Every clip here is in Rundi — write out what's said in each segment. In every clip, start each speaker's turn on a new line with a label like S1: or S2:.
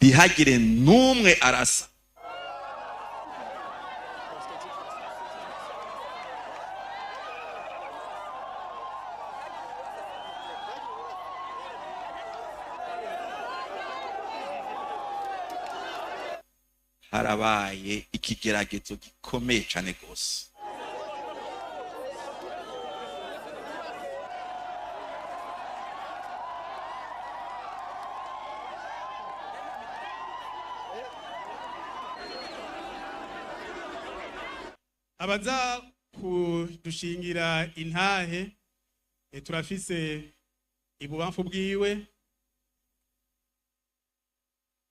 S1: Ntihagire n'umwe arasa. Harabaye ikigeragezo gikomeye cyane rwose.
S2: Abaza kudushingira intahe, turafise ibubamfu bwiwe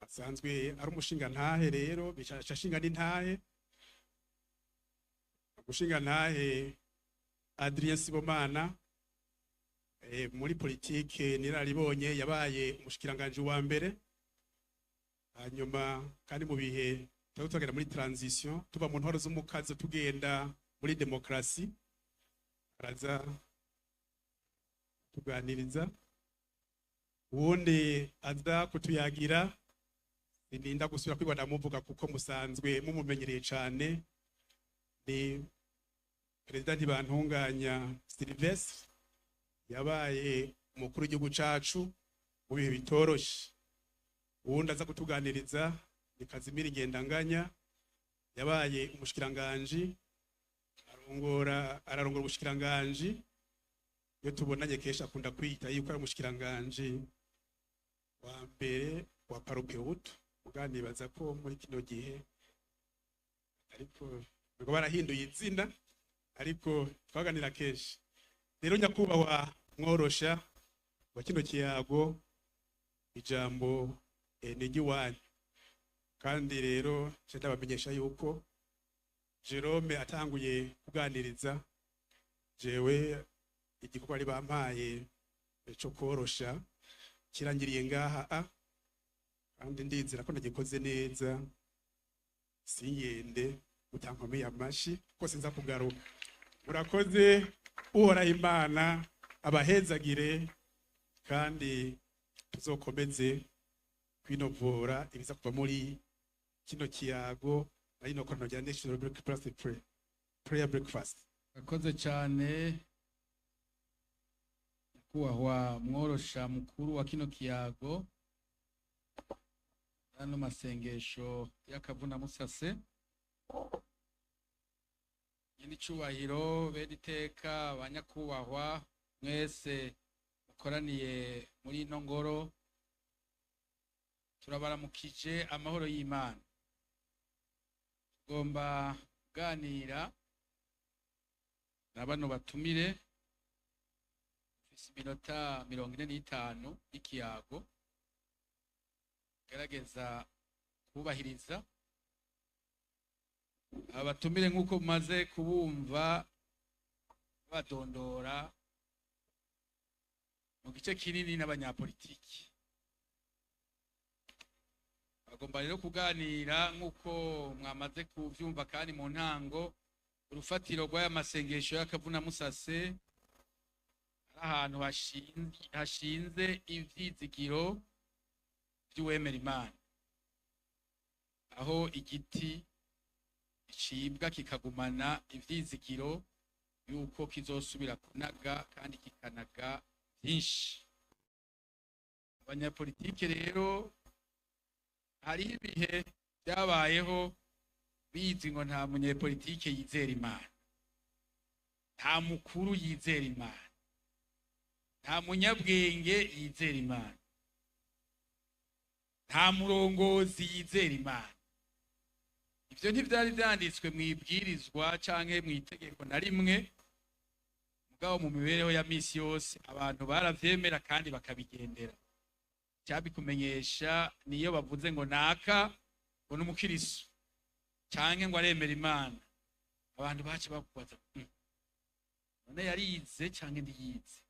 S2: asanzwe ari umushinga ntahe, rero bicashinga n'intahe, umushinga ntahe Adrien Sibomana, muri politike niraribonye yabaye umushikiranganje wa mbere, hanyuma kandi mu bihe tugenda muri transition tuva mu ntwaro z'umukazo tugenda muri demokrasi, araza tuganiriza. Uwundi aza kutuyagira sininda gusubira kwigwa ndamuvuga kuko musanzwe mumumenyereye cane, ni Perezida Ntibantunganya Sylvestre, yabaye umukuru w'igihugu cacu mu bihe bitoroshe. Uwundi aza kutuganiriza ni Kazimiri Ngendanganya, yabaye umushikiranganje, ararongora ubushikiranganje. Iyo tubonanye kenshi akunda kwita yuko ari umushikiranganje wa mbere wa Parupehutu, muganibaza ko muri kino gihe ariko ngo barahinduye izina, ariko twaganira kenshi. Rero nyakubahwa mworosha wa kino kiyago, ijambo ni iry'iwanyu. Kandi rero ndabamenyesha yuko Jerome atanguye kuganiriza jewe igikorwa ari bampaye cyo korosha kirangiriye ngaha, kandi ndizera ko nagikoze neza, singende utankomeye amashi ko sinza kugaruka. Murakoze, Uhoraho Imana abahezagire, kandi tuzokomeze kwinovora ibiza kuva muri kino kiyago na ino koraniro rya National Breakfast Prayer Breakfast.
S3: Murakoze cyane nyakubahwa mworosha mukuru wa kino kiyago n'ano masengesho y'akavuna musase. Nyiricubahiro bene iteka banyakubahwa mwese mukoraniye muri ino ngoro, turabaramukije amahoro y'Imana. Tugomba kuganira na bano batumire, mfise iminota 45 y'ikiyago, gerageza kubahiriza abatumire nk'uko mumaze kubumva badondora mu gice kinini n'abanyapolitiki. Bagomba rero kuganira nk'uko mwamaze kuvyumva, kandi mu ntango urufatiro rw'aya masengesho y'akavuna musase ari ahantu hashinze ivyizigiro vy'uwemera Imana, aho igiti gicibwa kikagumana ivyizigiro yuko kizosubira kunaga kandi kikanaga byinshi. Abanyapolitike rero hari ibihe byabayeho bizi ngo nta munyepolitike yizera Imana, nta mukuru yizera Imana, nta munyabwenge yizera Imana, nta murongozi yizera Imana. Ivyo ntivyari vyanditswe mwibwirizwa canke mw'itegeko na rimwe, mugabo mu mibereho ya misi yose abantu baravyemera kandi bakabigendera. Cyabikumenyesha niyo bavuze ngo naka ngo n'umukiristo canke ngo aremera Imana, abantu bace bakubaza none yarize canke ntiyize.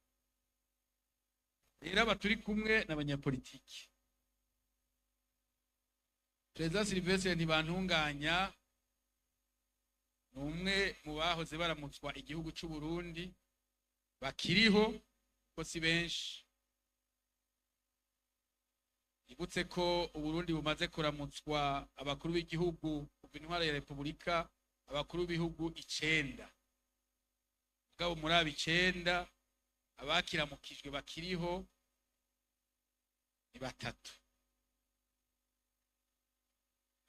S3: Rero aba turi kumwe n'abanyapolitiki. Perezida Sylvestre Ntibantunganya ni umwe mu bahoze baramutswa igihugu c'u Burundi bakiriho, ko si benshi. Ibutse ko Uburundi bumaze kuramutswa abakuru b'igihugu kuva intwaro ya Repubulika, abakuru b'ibihugu 9. Mugabo muri abo 9 abakiramukijwe bakiriho ni 3.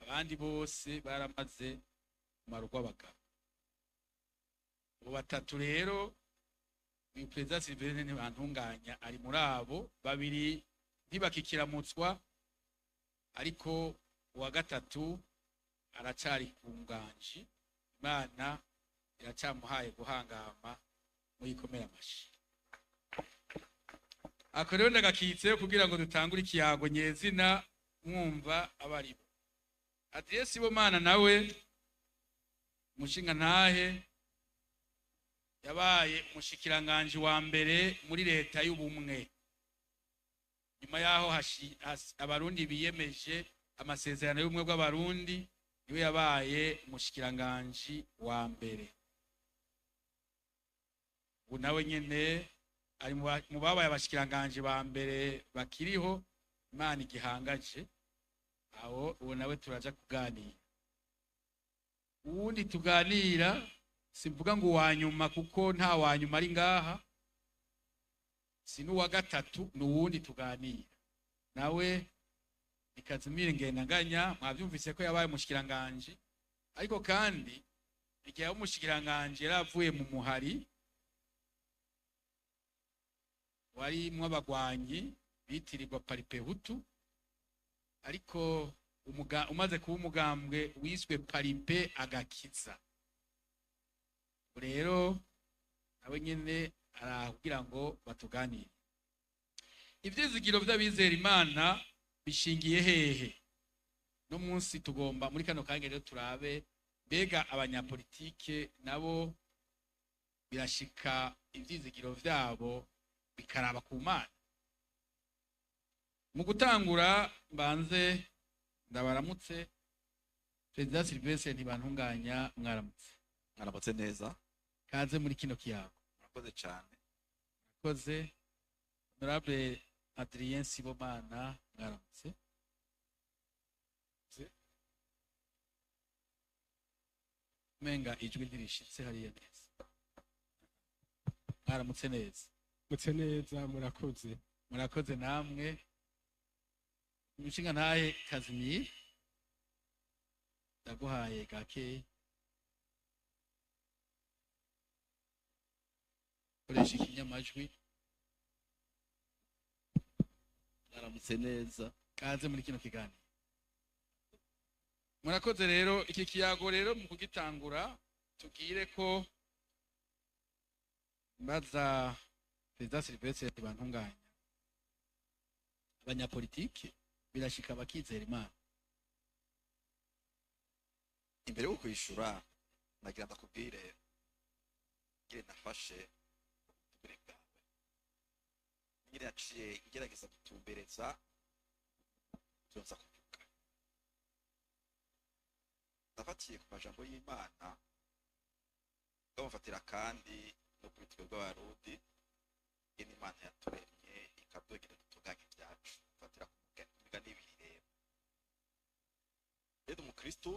S3: Abandi bose baramaze kumarwa abagabo. Abo 3 rero uyu Perezida Sylvestre Ntibantunganya ari muri abo 2 ntibakikiramutswa, ariko uwa 3 aracari ku nganji. Imana iracamuhaye guhangama muyikomera amashi. Ako rero ndagakitse kugira ngo dutangure ikiyago nyezina mwumva abaribo. Adrien Sibomana nawe umushinga ntahe yabaye umushikiranganje wa mbere muri leta y'ubumwe. Nyuma yaho abarundi biyemeje amasezerano y'ubumwe bw'abarundi, niwe yabaye umushikiranganje wa mbere. Ubu nawe nyene ari mu babaye abashikiranganje ba mbere bakiriho, Imana igihangaje. Aho uwo nawe turaja kuganira. Uwundi tuganira simvuga ngo wa nyuma kuko nta wa nyuma ari ngaha, si n'uwa 3, ni uwundi tuganira nawe ni Kazimiri Ngendanganya. Mwavyumvise ko yabaye umushikiranganje, ariko kandi igihe yabaye umushikiranganje yaravuye mu muhari warimwo abagwanyi bitirirwa Paripehutu, ariko umaze kuba umugambwe wiswe Paripe Agakiza. Rero nawe nyene arakugira ngo batuganire. Ivyizigiro vy'abizera Imana bishingiye hehe? No munsi tugomba muri kano kanya rero turabe mbega abanyapolitike nabo birashika ivyizigiro vyabo bikaraba ku Mana. Mu gutangura mbanze ndabaramutse. Perezida Sylvestre Ntibantunganya, mwaramutse.
S1: Mwaramutse neza.
S3: Kaze muri kino kiyago.
S1: Murakoze cyane.
S3: Murakoze. Honorable Adrien Sibomana, mwaramutse. Menga ijwi ntirishitse hariya neza. Mwaramutse neza.
S2: Mutse neza, murakoze.
S3: Murakoze namwe. Umushinga ntahe Kazimir, ndaguhaye gake. Koresha ikinyamajwi.
S4: Mwaramutse neza.
S3: Kaze muri kino kiganiro. Murakoze rero. Iki kiyago rero mu kugitangura tugire ko mbaza Perezida Sylvestre Ntibantunganya, abanyapolitike birashika bakizera Imana?
S1: Imbere yo kwishura nagira ndakubwire ngire nafashe ubutumire bwawe, ngire yaciye ngerageza gutumbereza tuza kuvuga. Nafatiye ku majambo y'Imana, ndamufatira kandi no ku bitwe bw'abarundi, ingene Imana yaturemye ikatwegera dutunganye ibyacu. Mfatira ku migani ibiri rero. Rero umukristo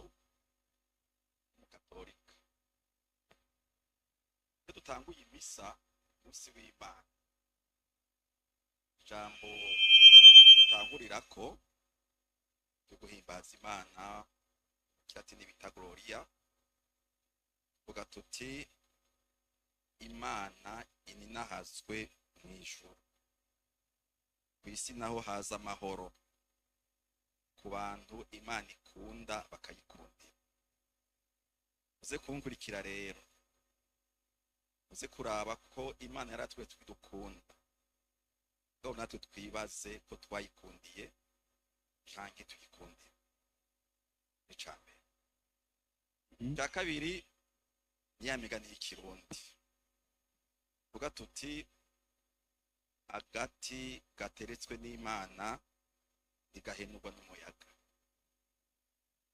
S1: umukatolika, iyo dutanguye imisa umunsi w'Imana, ijambo dutangurirako ryo guhimbaza Imana mu kilatini bita Gloria, tuvuga tuti Imana ininahazwe mw'ijuru, kw'isi naho haza amahoro ku bantu Imana ikunda bakayikundira. Uze kunkurikira rero, uze kuraba ko Imana yaratweretse ko idukunda, ngo natwe twibaze ko twayikundiye canke tuyikundira. Ica mbere. Icya kabiri ni ya migani y'ikirundi, tuvuga tuti agati gateretswe n'Imana ntigahenurwa n'umuyaga.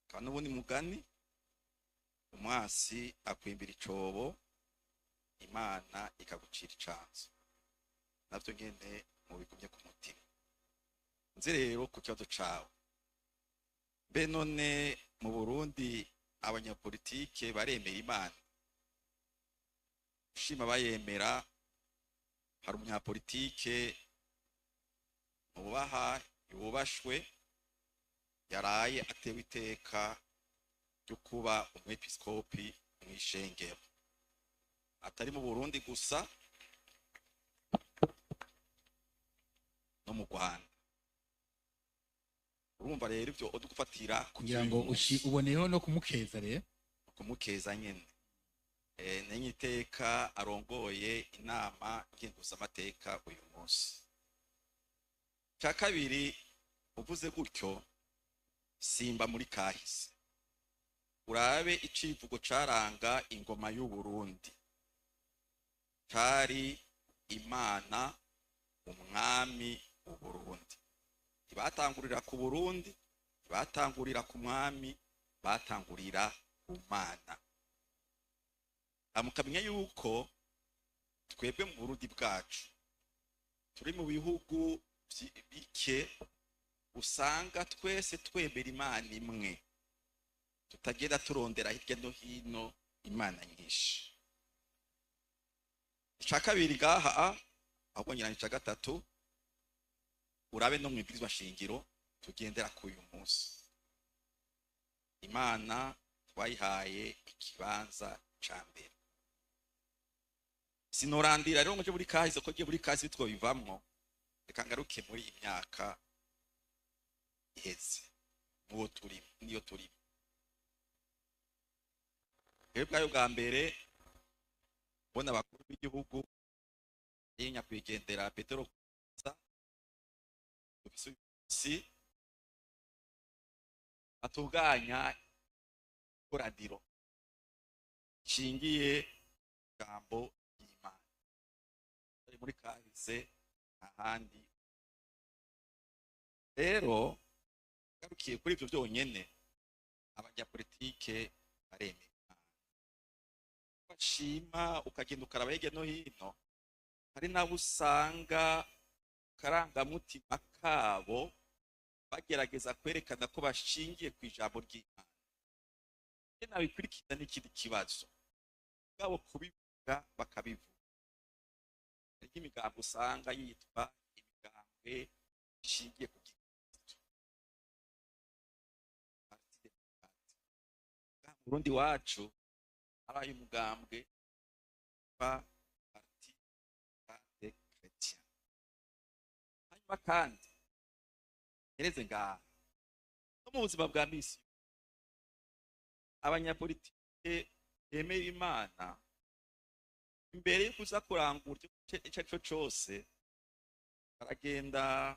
S1: Kandi n'ubundi mugani, umwasi akwimbira icobo, Imana ikagucira icanzo. Navyo nyene mubigumye ku mutima. Nzi rero ku kibazo cawe, mbe none mu Burundi abanyapolitike baremera Imana? Ushima bayemera. Hari umunyapolitike nubaha yubashwe yaraye atewe iteka ryo kuba umwepiskopi mw'ishengero, atari mu Burundi gusa, no mu Rwanda. Urumva rero ivyo udugufatira
S3: kugira ngo uboneyeho no kumukeza rero.
S1: Kumukeza nyene, nenye iteka arongoye inama ngenguzamateka uyu munsi. Cya kabiri, uvuze gutyo, simba muri kahise urabe icivugo caranga ingoma y'u Burundi, cari Imana umwami w'u Burundi. Ntibatangurira ku Burundi, ntibatangurira ku mwami, batangurira ku Mana. Mukamenya yuko twebwe mu Burundi bwacu turi mu bihugu bike usanga twese twemera Imana imwe, tutagenda turondera hirya no hino imana nyinshi. Ica kabiri ngaha, ahubwo ngira ica gatatu, urabe no mwibwirizwa shingiro tugendera ku uyu munsi, Imana twayihaye ikibanza ca mbere. Sinorandira rero ngo muri kahise, ko muri kahise twobivamwo. Reka ngaruke muri imyaka iheze muwo turi niyo turi. Rero bwayo bwa mbere mbona abakuru b'igihugu nyakwigendera Petero si atunganya ikoraniro ishingiye ijambo ry'Imana ari muri kahise ahandi. Rero ngarukiye kuri ivyo byonyene, abanyapolitike baremera Imana, bashima ukagenda ukaraba hirya no hino, hari nabo usanga karangamutima kabo bagerageza kwerekana ko bashingiye ku ijambo ry'Imana. Nabikurikiza n'ikindi kibazo bwabo kubivuga bakabivuga. Hari imigambi usanga yitwa imigambwe ishingiye ku Gikristo. Mu Burundi wacu hari umugambwe wa Parti des Chrétiens. Hanyuma kandi ngereze ngaha no mu buzima bwa misi, abanyapolitike bemera Imana imbere yo kuza kurangura icyo ari cyo cyose baragenda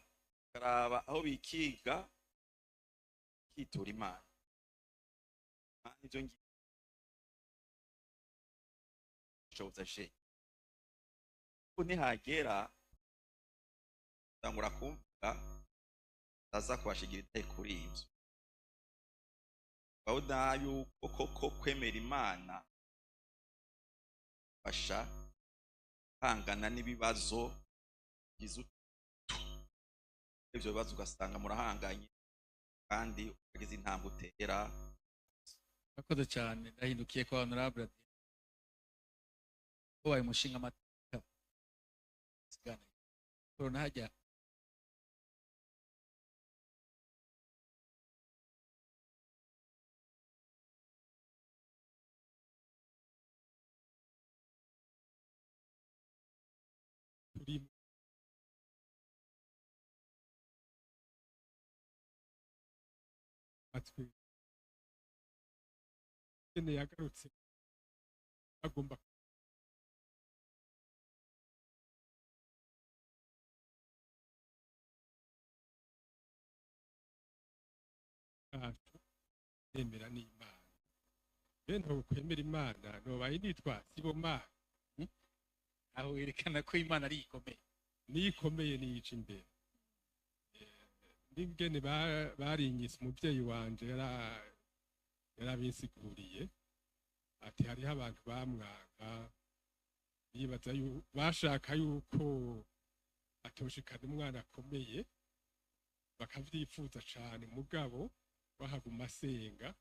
S1: bakaraba aho bikiga kitura Imana. Ivyo ngishoboza je nihagera tangura kumva ndaza kubashigira itaye kuri ivyo. Babona yuko koko kwemera Imana basha hangana n'ibibazo ivyo bibazo, ugasanga murahanganye kandi ukagize intambwe utera.
S3: Murakoze cyane. Ndahindukiye kwa honorable wabaye umushinga amateka sigana corona hajya
S2: turi matwi nyene yagarutse agomba nemera n'Imana. Bene ukwemera Imana nobaye nitwa Sibomana.
S3: Aho werekana ko Imana ari ikomeye,
S2: niyikomeye niyica imbere. N'ingene barinyise umuvyeyi wanje yarabinsiguriye ati hariho abantu bamwanka bibaza bashaka yuko atoshikana umwana akomeye,
S5: Bakavyifuza cane, mugabo bahaguma asenga.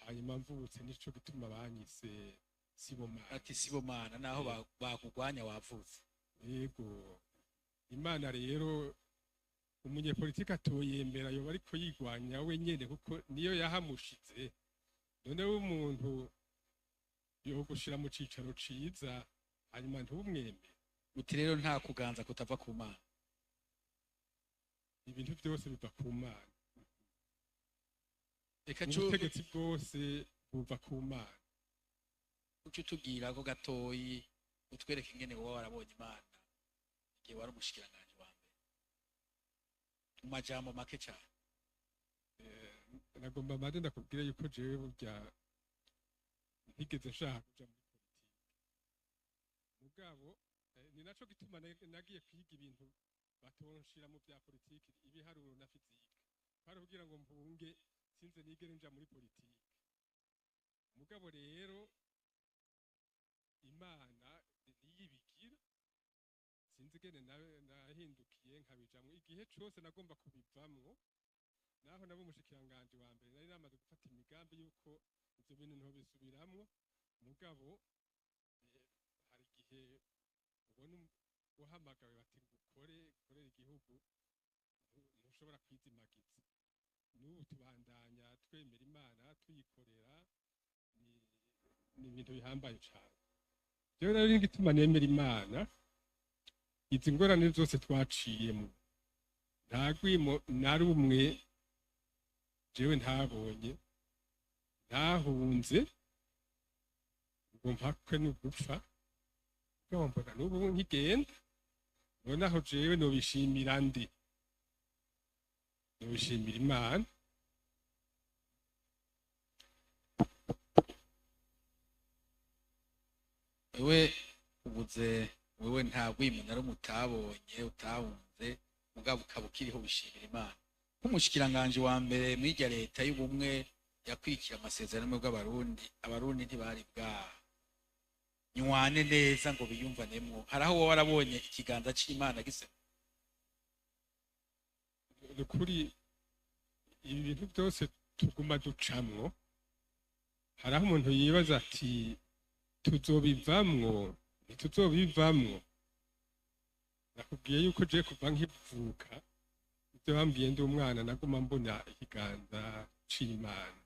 S5: Hanyuma mvutse, nico gituma banyise Sibomana.
S3: Ati Sibomana, naho bakugwanya wavutse.
S5: Yego. Imana rero umunyepolitike atoyemera yoba ariko yigwanya we nyene, kuko niyo yahamushize. None umuntu yogushira mu cicaro ciza hanyuma ntubumwemere?
S3: Uti rero nta kuganza kutava ku Mana.
S5: Ibintu byose biva ku Mana.
S3: Reka
S5: ubutegetsi bwose buva ku Mana.
S3: Uco utubwira ko gatoyi, utwereke ingene wowe warabonye Imana igihe wari umushikiranganji wa mbere, mu majambo make cyane.
S5: Nagomba mbanze ndakubwira yuko jewe burya ntigeze nshaka kuja muri politike, mugabo ni naco gituma nagiye kwiga ibintu batonshira mu bya politike, ibiharuro na fizike, kwari kugira ngo mpunge sinze nigere nja muri politike. Mugabo rero Imana niyibigira, sinzi ingene nahindukiye nkabijamwo. Igihe cose nagomba kubivamwo, naho nabo umushikiranganji wa mbere nari namaze gufata imigambi yuko ivyo bintu ntobisubiramwo. Mugabo hari igihe ubona uhamagawe bati ngukore, ukorere igihugu, ntushobora kwizimagiza. N'ubu tubandanya twemera Imana, tuyikorera, ni ibintu bihambaye cane. Rero rero igituma nemera Imana, izi ngorane zose twaciyemo, nta rwimo na rumwe jewe ntabonye, ntahunze ngo mpakwe no gupfa. Mugabo mbona n'ubu nkigenda, none aho jewe nobishimira ndi? Nobishimira Imana.
S3: Wewe ubuze, wewe nta rwimo na rumwe utabonye, utahunze, mugabo ukaba ukiriho, wishimira Imana. Nk'umushikiranganji wa mbere mw'irya leta y'ubumwe yakwikira amasezerano bw'Abarundi, Abarundi ntibari bwa nywane neza ngo biyumvanemwo. Hari aho wowe warabonye ikiganza c'Imana gise?
S5: Nukuri ibi bintu byose tuguma ducamwo, hari aho umuntu yibaza ati tuzobivamwo, ntituzobivamwo. Nakubwiye yuko je kuva nkivuka, ibyo bambwiye ndi umwana, naguma mbona ikiganza c'Imana.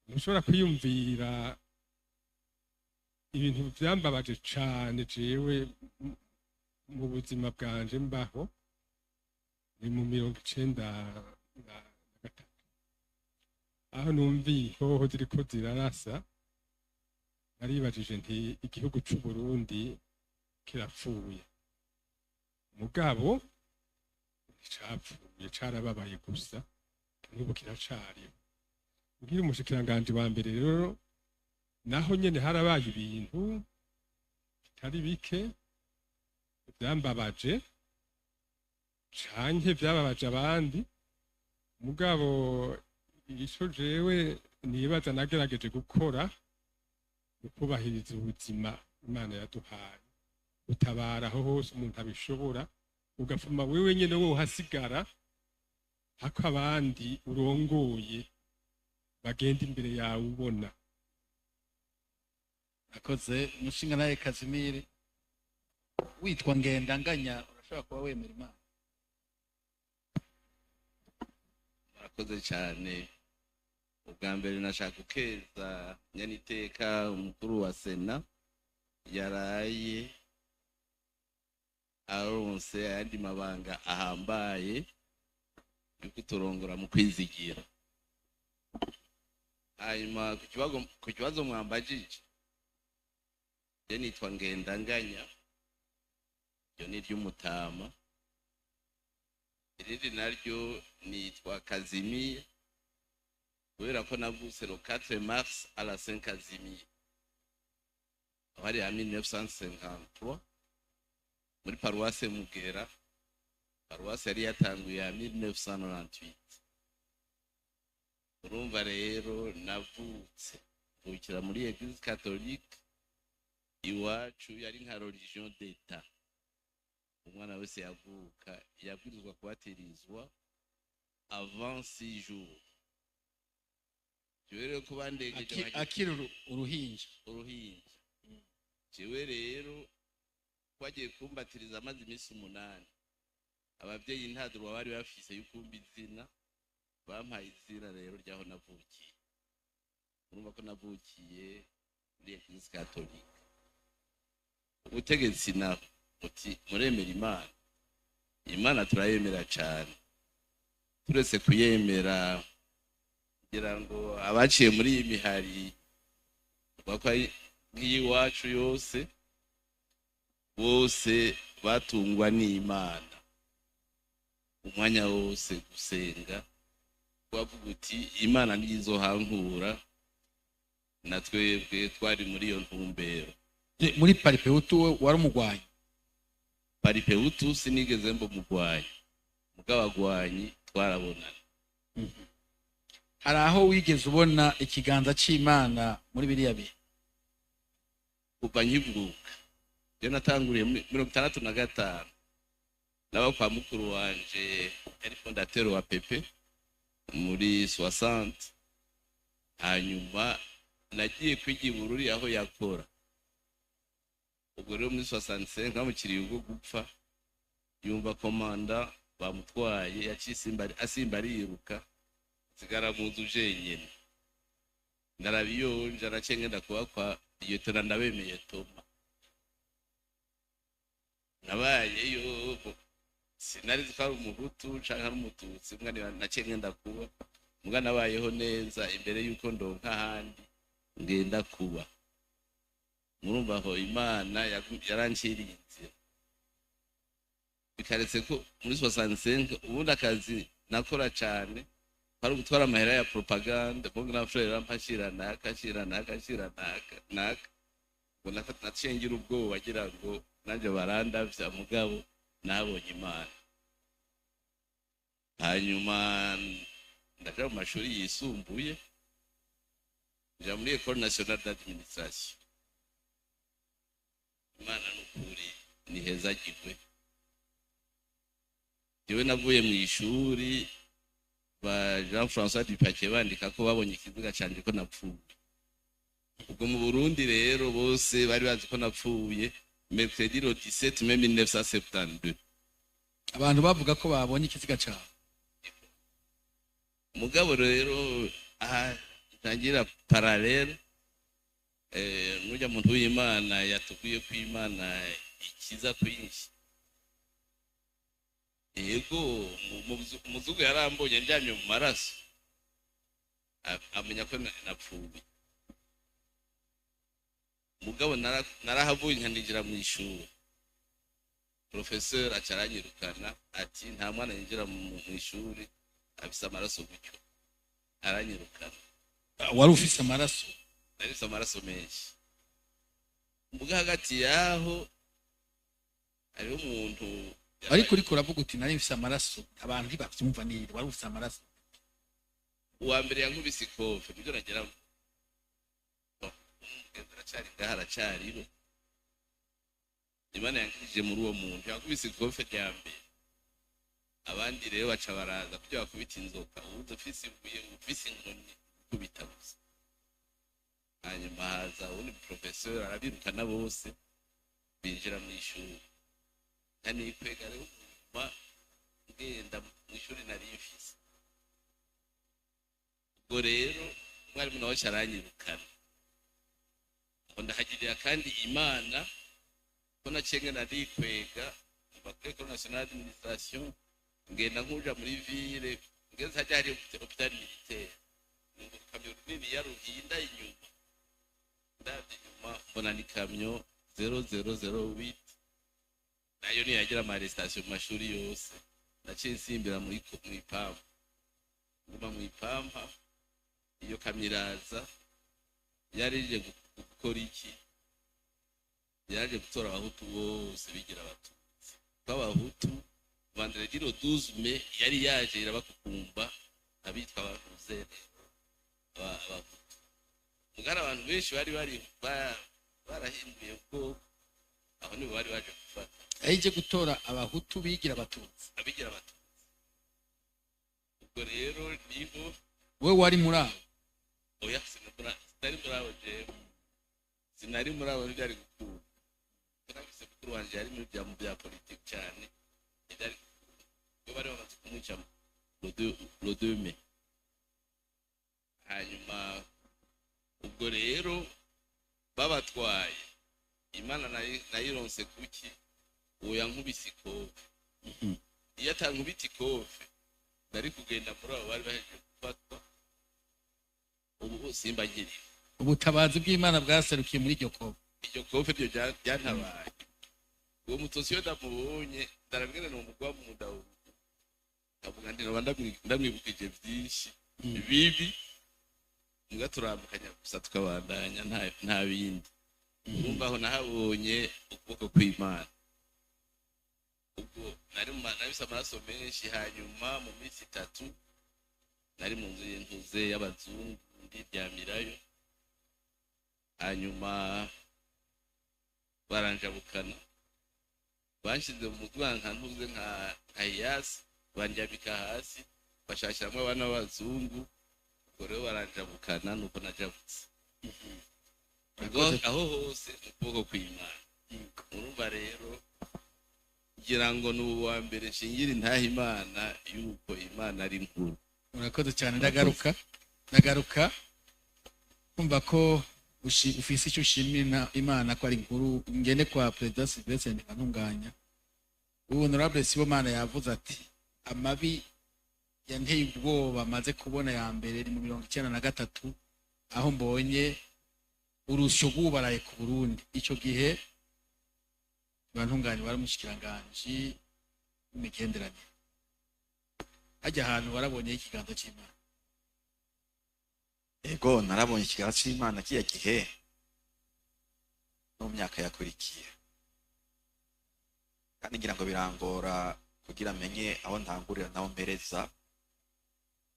S5: Ntushobora kwiyumvira ibintu vyambabaje cane jewe mu buzima bwanje mbaho, ni mu 93, aho numviye inkoho ziriko zirarasa, naribajije nti igihugu c'u Burundi kirapfuye. Mugabo nticapfuye, carababaye gusa, n'ubu kiracariho. Nkiri umushikiranganji wa mbere rero, naho nyene harabaye ibintu bitari bike vyambabaje canke vyababaje abandi. Mugabo ico jewe nibaza nagerageje gukora ni ukubahiriza ubuzima Imana yaduhaye, gutabara aho hose umuntu abishobora, ugafuma wewe nyene wowe uhasigara, hako abandi urongoye bagenda imbere yawe ubona.
S3: Akoze umushinga nawe Kazimiri, witwa Ngendanganya, urashobora kuba wemera Imana?
S4: Murakoze cyane. Ubwa mbere nashaka gukeza nyaniteka umukuru wa Sena yaraye aronse ayandi mabanga ahambaye yo kuturongora mu kwizigira. Hanyuma ku kibazo mwambajije, je nitwa Ngendanganya, iryo ni iry'umutama, irindi naryo nitwa Kazimir, kubera ko navutse le 4 mars à la Saint Casimir, aho hari ya 1953 muri paruwase Mugera. Paruwase yari yatanguye ya 1998. Urumva rero navutse mvukira muri Eglise Catholique, iwacu yari nka religion d'État. Umwana wese yavuka yabwirizwa kubatirizwa avant 6 jours. Jewe rero ko bandegeje
S3: Akiri uruhinja.
S4: Uruhinja. Jewe rero twagiye kumbatiriza amaze iminsi 8. Abavyeyi nta droit bari bafise y'ukumva izina, bampaye izina rero ryaho navukiye. Urumva ko navukiye muri Église catholique. Ubutegetsi naho muti muremera Imana? Imana turayemera cane. Turetse kuyemera, kugira ngo abaciye muri iyi mihari bako ari nk'iyiwacu yose, bose batungwa n'Imana umwanya wose, gusenga, wavuga uti Imana niyo izohankura. Na twebwe twari muri iyo ntumbero.
S3: Muri Palipehutu we wari umugwanyi?
S4: Palipehutu sinigeze mba umugwanyi, mugabo abagwanyi twarabonana.
S3: Hari aho wigeze ubona ikiganza c'Imana muri biriya bihe?
S4: Kuva nkivuka. Je natanguriye muri 65, naba kwa mukuru wanje yari fondateur wa PP muri 60. Hanyuma nagiye kwiga i Bururi aho yakora. Ubwo rero muri 65 bamukiriye ubwo gupfa, yumva komanda bamutwaye, yaciye asimba ariruka, nsigara mu nzu jenyene. Narabiyonja, naciye ngenda kuba kwa lieutenant Ndabemeye Toma. Nabayeyo, sinari nzi ko ari umuhutu canke ari umututsi. Mbwa naciye ngenda kuba, mbwa nabayeho neza imbere yuko ndonka ahandi ngenda kuba. Murumva aho Imana yaranciriye inzira. Bikaretse ko muri 65 ubundi akazi nakora cane kwari ugutwara amahera ya propagande. Mon grand frère arampa, naka ashira naka ashira naka naka. Ngo naciye ngira ubwoba, agira ngo nanjye barandavya, mugabo nabonye Imana. Hanyuma ndaja mu mashuri yisumbuye, nja muri École nationale d'administration. Imana n'ukuri ni heza gigwe. Jewe navuye mu ishuri ba Jean François Dupaquier bandika ko babonye ikiziga canje, ko napfuye. Ubwo mu Burundi rero bose bari bazi ko napfuye mercredi le 17 mai 1972.
S3: Abantu bavuga ko babonye ikiziga cawe?
S4: Mugabo rero aha ntangira parallèle, nujya muntu w'Imana yatubwiye ko Imana ikiza kwinshi. Yego, umuzungu yarambonye ndyamye mu maraso, amenya ko napfuye. Mugabo narahavuye nkaninjira mu ishuri, professeur aca aranyirukana, ati nta mwana yinjira mu ishuri afise amaraso gutyo. Aranyirukana.
S3: Wari ufise amaraso?
S4: Nari mfise amaraso menshi. Muga hagati yaho hariho umuntu.
S3: Ariko uriko uravuga uti nari mfise amaraso, abantu ntibavyumva neza. Wari ufise amaraso?
S4: Uwa mbere yankubise ikofe, nibyo nagira ngo umugenzi aracari ngaha, aracariho. Imana yankijije muri uwo muntu yankubise ikofe rya mbere. Abandi rero baca baraza kugira bakubita inzoka, uwuzi ufise ibuye, ufise inkoni, gukubita gusa. Hanyuma haza uwundi professeur arabirukana bose, binjira mu ishuri. Nkanikwega rero kuguma ngenda mu ishuri nari mfise. Ubwo rero umwarimu nawe aca aranyirukana. Aho ndahagirira kandi Imana ko naciye ngenda ndikwega kuva kuri École nationale d'administration, ngenda nkuja muri ville. Ngeze hajya hari hôpital militaire, numva ikamyo nini ya ruhinda inyuma. Ndabye inyuma mbona ni kamyo 0008, nayo niyagira ama arrestation mu mashuri yose. Naciye nsimbira muri mw'ipampa, nguma mw'ipampa. Iyo kamyo iraza, yari ije gukora iki? Yaje gutora abahutu bose bigira abatutsi. Kuko abahutu vendredi le 12 mai yari yaje irabakukumba abitwa abahuze abahutu. Mugara abantu benshi bari barahinduye ubwoko. Aho nibo bari baje gufata.
S3: Aho gutora abahutu bigira abatutsi.
S4: Abigira abatutsi. Ubwo rero niho
S3: we wari muri abo?
S4: Oya, sinari muri abo. Jewe sinari muri abo, ntibyari gukunda. Nafise mukuru wanje yari muri bya mu bya politiki cyane, ntibyari gukunda. Iyo bari bamaze kumwica le 2 mai. Hanyuma ubwo rero babatwaye, Imana nayironse kuki uwo yankubise ikofe. Iyo atankubita ikofe, nari kugenda muri abo bari bahejeje gufatwa, ubu simba nkiriho.
S3: Ubutabazi bw'Imana bwaserukiye muri iryo kobe.
S4: Iryo kofe ryo ryantabaye. Uwo mututsi iyo ndamubonye ndarabwira, ni umugwa mu nda, ndavuga nti noba ndamwibukije byinshi bibi, mbwa turambukanya gusa tukabandanya, nta bindi. Urumva aho nahabonye ukuboko kw'Imana. Ubwo nari nafise amaraso menshi. Hanyuma mu minsi 3 nari mu nzu y'intuze y'abazungu, ndiryamirayo. Hanyuma baranjabukana, banshize mu mutwe nka ntuze nka hiyasi, bandyamika hasi, bashashiramwo abana b'abazungu. Ubwo rero baranjabukana, nuko najabutse. Ubwo aho hose mu kuboko kw'Imana. Urumva rero ngira ngo ni uwa mbere nshingira intaha Imana yuko Imana ari nkuru.
S3: Urakoze cyane. Ndagaruka kumva ko ufise icyo ushimira Imana ko ari nkuru. Ngende kwa Perezida Sylvestre Ntibantunganya. Ubu Honorable Sibomana yavuze ati amabi yanteye ubwoba amaze kubona ya mbere ni mu 93, aho mbonye urusyo rwubaraye ku Burundi. Ico gihe Ntibantunganya wari umushikiranganji w'imigenderanire. Hajya ahantu warabonye ikiganza c'Imana?
S1: Ego, narabonye ikiganza c'Imana kiya gihe no mu myaka yakurikiye, kandi ngira ngo birangora kugira menye aho ntangurira naho mpereza,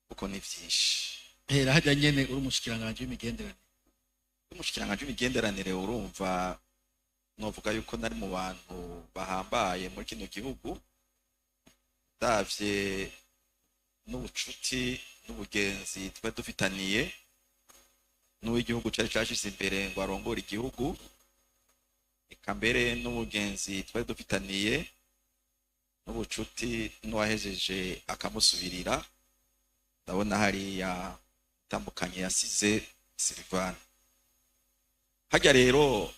S1: kuko ni vyinshi.
S3: Hera hajya nyene uri umushikiranganji w'imigenderanire.
S1: Umushikiranganji w'imigenderanire, urumva novuga yuko nari mu bantu bahambaye muri kino gihugu, ndavye n'ubucuti n'ubugenzi twari dufitaniye n'uw'igihugu cari cashize imbere ngo arongore igihugu, eka mbere n'ubugenzi twari dufitaniye n'ubucuti n'uwahejeje akamusubirira. Ndabona hariya itambukanye yasize Silvana. Hajya rero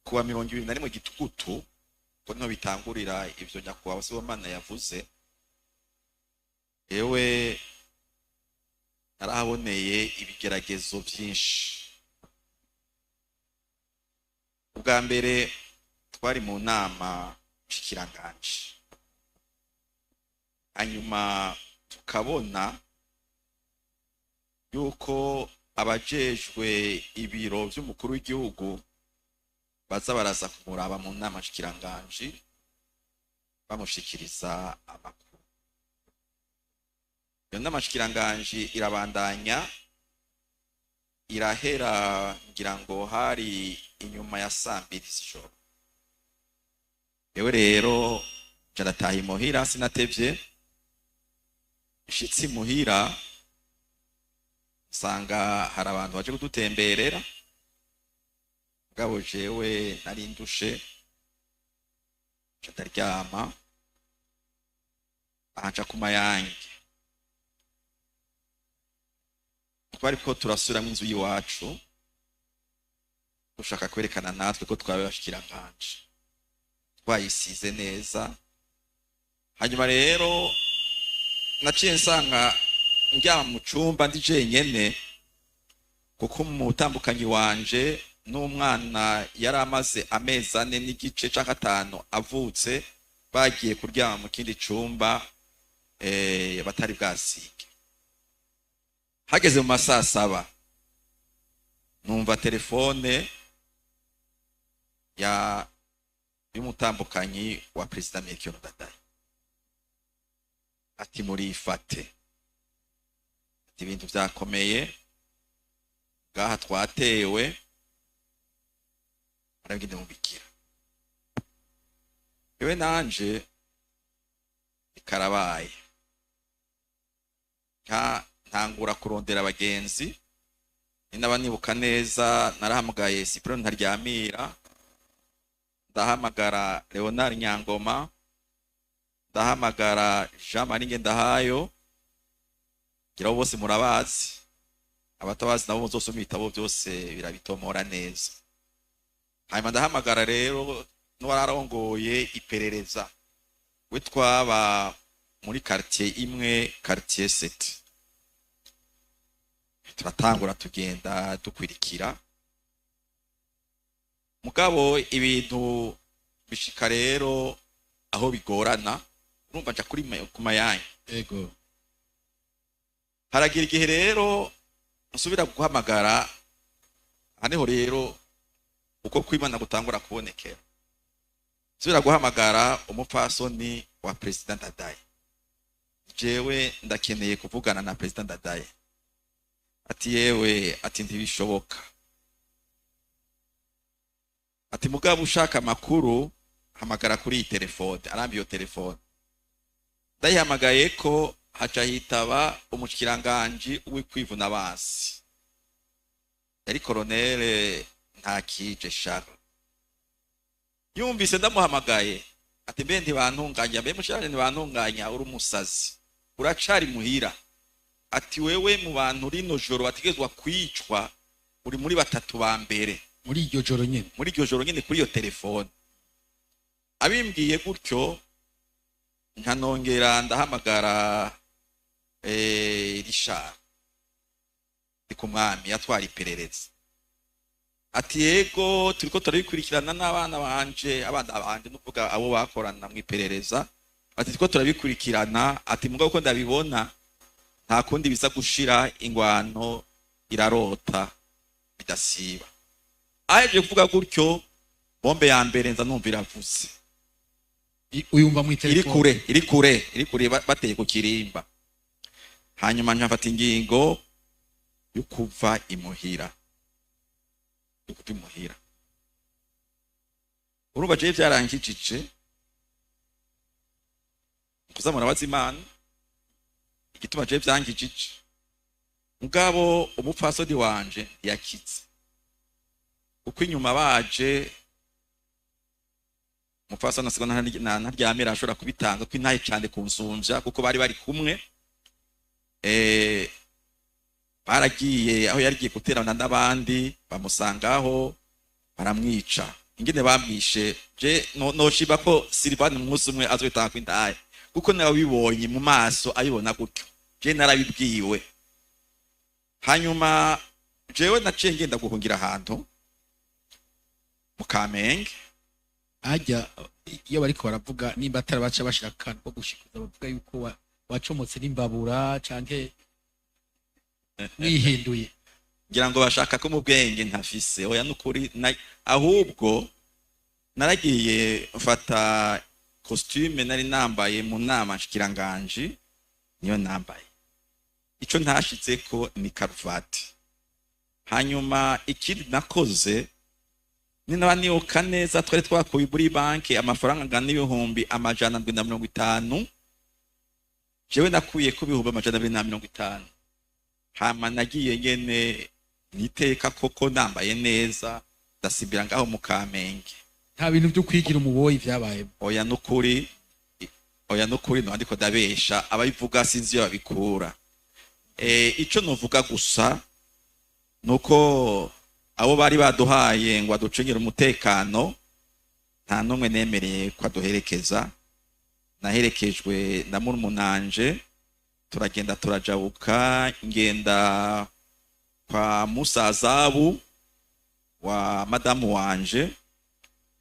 S1: kuwa 21 Gitugutu, ko niho bitangurira ivyo nyakubahwa Sibomana yavuze, ewe narahaboneye ibigeragezo vyinshi. Ubwa mbere twari mu nama nshikiranganji, hanyuma tukabona yuko abajejwe ibiro vy'umukuru w'igihugu baza baraza kumuraba mu nama nshikiranganji, bamushikiriza amakuru. Iyo nama nshikiranganji irabandanya irahera, ngira ngo hari inyuma ya saa 2 z'ijoro. Yewe rero nca imuhira, sinatevye. Nshitse imuhira nsanga hari abantu baje kudutemberera, mugabo jewe nari ndushe, nca ndaryama. Ahanca ku mayange twariko turasubiramwo inzu y'iwacu, dushaka kwerekana natwe ko twabaye abashikiranganji, twayisize neza. Hanyuma rero naciye nsanga ndyama mu cumba ndi jenyene, kuko umutambukanyi wanje n'umwana yari amaze amezi 4 n'igice canke 5 avutse bagiye kuryama mu kindi cumba, batari bwasige. Hageze mu masaa 7 numva telefone ya y'umutambukanyi wa Perezida Melchior Ndadaye, ati murifate, ati ibintu vyakomeye ngaha, twatewe. Arabwira mubikira. Yewe nanje ikarabaye, ntangura kurondera abagenzi. Ninaba nibuka neza, narahamagaye Cyprien Ntaryamira, ndahamagara Leonard Nyangoma, ndahamagara Jean Marie Ngendahayo, ngira abo bose murabazi, abatabazi nabo muzosoma ibitabo byose birabitomora neza. Hanyuma ndahamagara rero n'uwararongoye iperereza, we twaba muri quartier imwe, quartier 7. Turatangura tugenda dukwirikira, mugabo ibintu bishika rero aho bigorana. Urumva nja kuri ku mayange.
S3: Ego.
S1: Haragira igihe rero nsubira guhamagara, haniho rero uko kwimana gutangura kubonekera. Nsubira guhamagara umupfasoni wa President Ndadaye: "Jewe ndakeneye kuvugana na President Ndadaye." Ati: "Yewe," ati, "ntibishoboka." Ati: "Mugabo ushaka amakuru, hamagara kuri iyi telefone." Arambi iyo telefone, ndayihamagaye ko haca hitaba umushikiranganji w'ikwivuna basi, yari Colonel Ntakije Charles. Yumvise ndamuhamagaye, ati: "Mbe ntibantunganya, mbe mushiranje ntibantunganya, uri umusazi, uracari muhira?" Ati: "Wewe mu bantu rino joro bategezwa kwicwa, uri muri batatu ba mbere."
S3: Muri iryo joro nyene?
S1: Muri iryo joro nyene, kuri iyo telefone. Abimbwiye gutyo, nkanongera ndahamagara Richard Ndikumwami yatwara iperereza. Ati: "Yego, turiko turabikurikirana n'abana banje." Abana banje nukuvuga abo bakorana mu iperereza. Ati: "Turiko turabikurikirana." Ati: "Mugabo uko ndabibona, nta kundi biza gushira, ingwano irarota bidasiba." Ahejeje kuvuga gutyo, bombe ya mbere nza numva iravuze.
S3: Uyumva mu
S1: Iri
S3: telefone?
S1: Kure, iri kure, iri kure, bateye ku kirimba. Hanyuma nkafata ingingo yo kuva imuhira, yo kuva imuhira. Urumva jewe vyarankijije kuza murabaza Imana igituma jewe vyankijije, mugabo umupfasoni wanje ntiyakize, kuko inyuma baje umupfasoni asigwa ntaryamira, ashobora kubitanga ko intahe cane kunsumvya, kuko bari bari kumwe. Baragiye aho yarigiye guterana n'abandi, bamusangaho, baramwica. Ingene bamwishe, je noshiba ko Silvani umunsi umwe azobitanga kw'indahe, kuko narabibonye mu maso abibona gutyo, je narabibwiwe. Hanyuma jewe naciye ngenda guhungira ahantu mu Kamenge.
S3: Hajya iyo bariko baravuga, nimba atari baca bashira akantu ko gushikuza, bavuga yuko wacomotse n'imbabura canke wihinduye.
S1: Ngira ngo bashaka ko mu bwenge ntafise. Oya, nukuri, ahubwo naragiye mfata costume nari nambaye mu nama nshikiranganji, niyo nambaye. Ico ntashitseko ni karuvati. Hanyuma ikindi nakoze, ninaba nibuka neza, twari twakuye muri banki amafaranga angana 750,000. Jewe nakuye ko 250,000. Hama nagiye nyene niteka koko, nambaye neza, ndasimbira ngaho mu Kamenge.
S3: Nta bintu byo kwigira umuboyi vyabaye?
S1: Oya, nukuri, oya, nukuri, no ndiko ndabesha. Ababivuga sinzi iyo babikura. Ico novuga gusa nuko abo bari baduhaye ngo aducungire umutekano, nta n'umwe nemereye ko aduherekeza. Naherekejwe na murumunanje, turagenda turajabuka, ngenda kwa musazabu wa madamu wanje.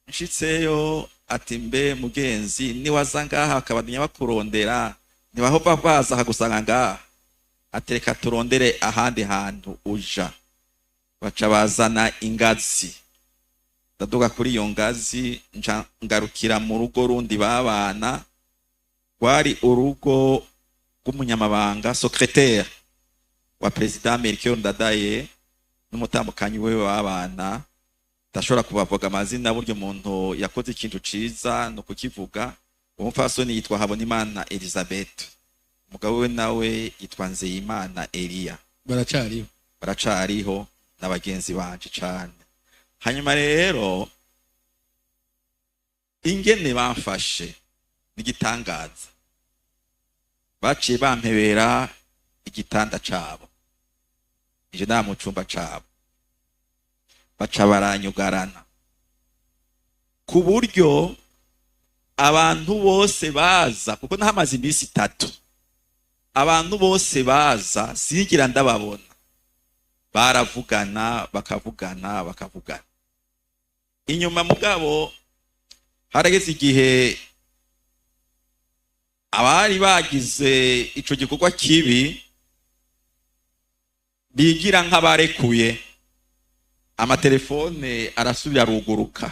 S1: Nshitseyo, ati: "Mbe mugenzi, niwaza ngaha akabandanya bakurondera, ntibahova baza akagusanga ngaha?" Atereka turondere ahandi hantu uja. Baca bazana ingazi, ndaduga kuri iyo ngazi, nca ngarukira mu rugo rundi babana, rwari urugo rw'umunyamabanga, secrétaire wa President Melchior Ndadaye n'umutambukanyi wewe babana. Ndashobora kubavuga amazina, buryo umuntu yakoze ikintu ciza no kukivuga. Uwo mupfasoni yitwa Habonimana Elizabeth, umugabo we nawe yitwa Nzeyimana Elia.
S3: Baracariho?
S1: Baracariho, na bagenzi banje cane. Hanyuma rero ingene bamfashe n'igitangaza, baciye bampebera igitanda cabo, ije nta mu cumba cabo, baca baranyugarana ku buryo abantu bose baza, kuko nahamaze iminsi 3, abantu bose baza singira ndababona, baravugana bakavugana bakavugana. Inyuma mugabo harageze igihe abari bagize ico gikorwa kibi bigira nk'abarekuye, amatelefone arasubira ruguruka.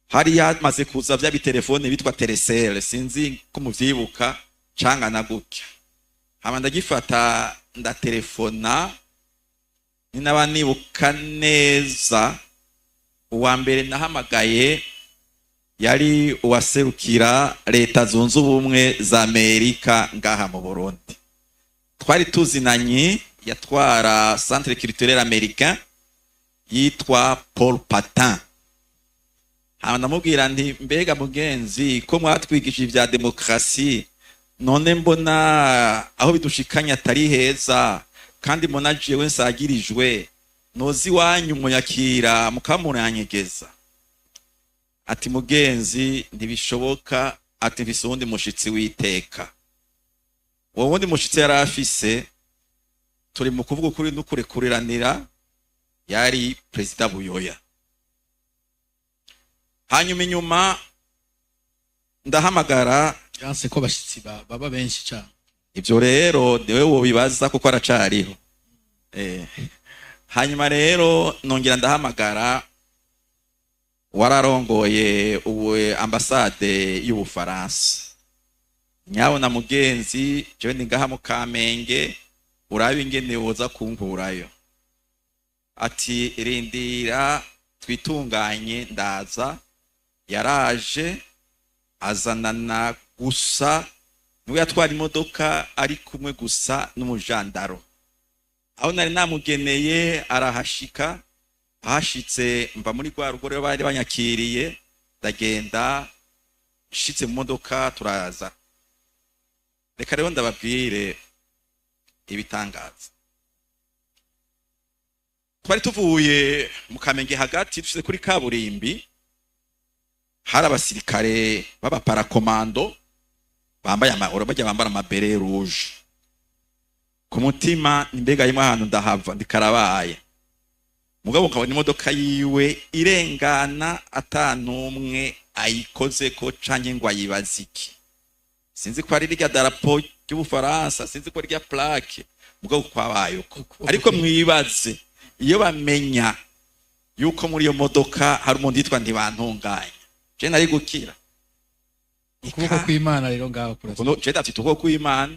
S1: Hari yamaze kuza vya bitelefone bitwa Telecel, sinzi ko muvyibuka, cangana gutya. Hama ndagifata ndatelefona, ninaba nibuka neza, uwa mbere nahamagaye yari uwaserukira Leta Zunze Ubumwe za Amerika ngaha mu Burundi. Twari tuzinanye, yatwara Centre Culturel Américain, yitwa Paul Patin. Hama ndamubwira nti mbega mugenzi, ko mwatwigishije ivya demokrasi, none mbona aho bidushikanye atari heza, kandi mbona jewe nsagirijwe, nozi iwanyu munyakira mukamuranyegeza. Ati mugenzi ntibishoboka, ati mfise uwundi mushitsi w'iteka. Uwo wundi mushitsi yari afise, turi mu kuvuga ukuri n'ukurekuriranira, yari Perezida Buyoya. Hanyuma inyuma ndahamagara
S3: yanse ko abashitsi baba benshi cyane.
S1: Ivyo rero niwe wobibaza kuko aracariho. Hanyuma rero nongera ndahamagara wararongoye ubu ambasade y'Ubufaransa. Nyabona mugenzi, jewe ndi ngaha mu Kamenge, urabe ingene woza kunkurayo. Ati rindira twitunganye ndaza. Yaraje azanana gusa, niwe yatwara imodoka ari kumwe gusa n'umujandaro. Aho nari namugeneye arahashika, ahashitse mva muri rwa rugo rero bari banyakiriye, ndagenda nshitse mu modoka turaza. Reka rero ndababwire ibitangaza. Twari tuvuye mu Kamenge hagati, dushitse kuri kaburimbi, hari abasirikare b'abaparakomando bambaye amahoro, bajya bambara amabere rouge. Ku mutima mbega yimwe ahantu ndahava ndikarabaye. Mugabo nkabona imodoka yiwe irengana atanumwe ayikozeko canke ngo ayibaze iki. Sinzi ko ari rya darapo ry'Ubufaransa, sinzi ko ari rya plaque, mugabo kwabaye uko. Ariko mwibaze iyo bamenya yuko muri iyo modoka hari umuntu yitwa Ntibantunganya, je nari gukira.
S3: Ukuboko kw'Imana rero ngaho kurasa.
S1: Je ndafite ukuboko kw'Imana.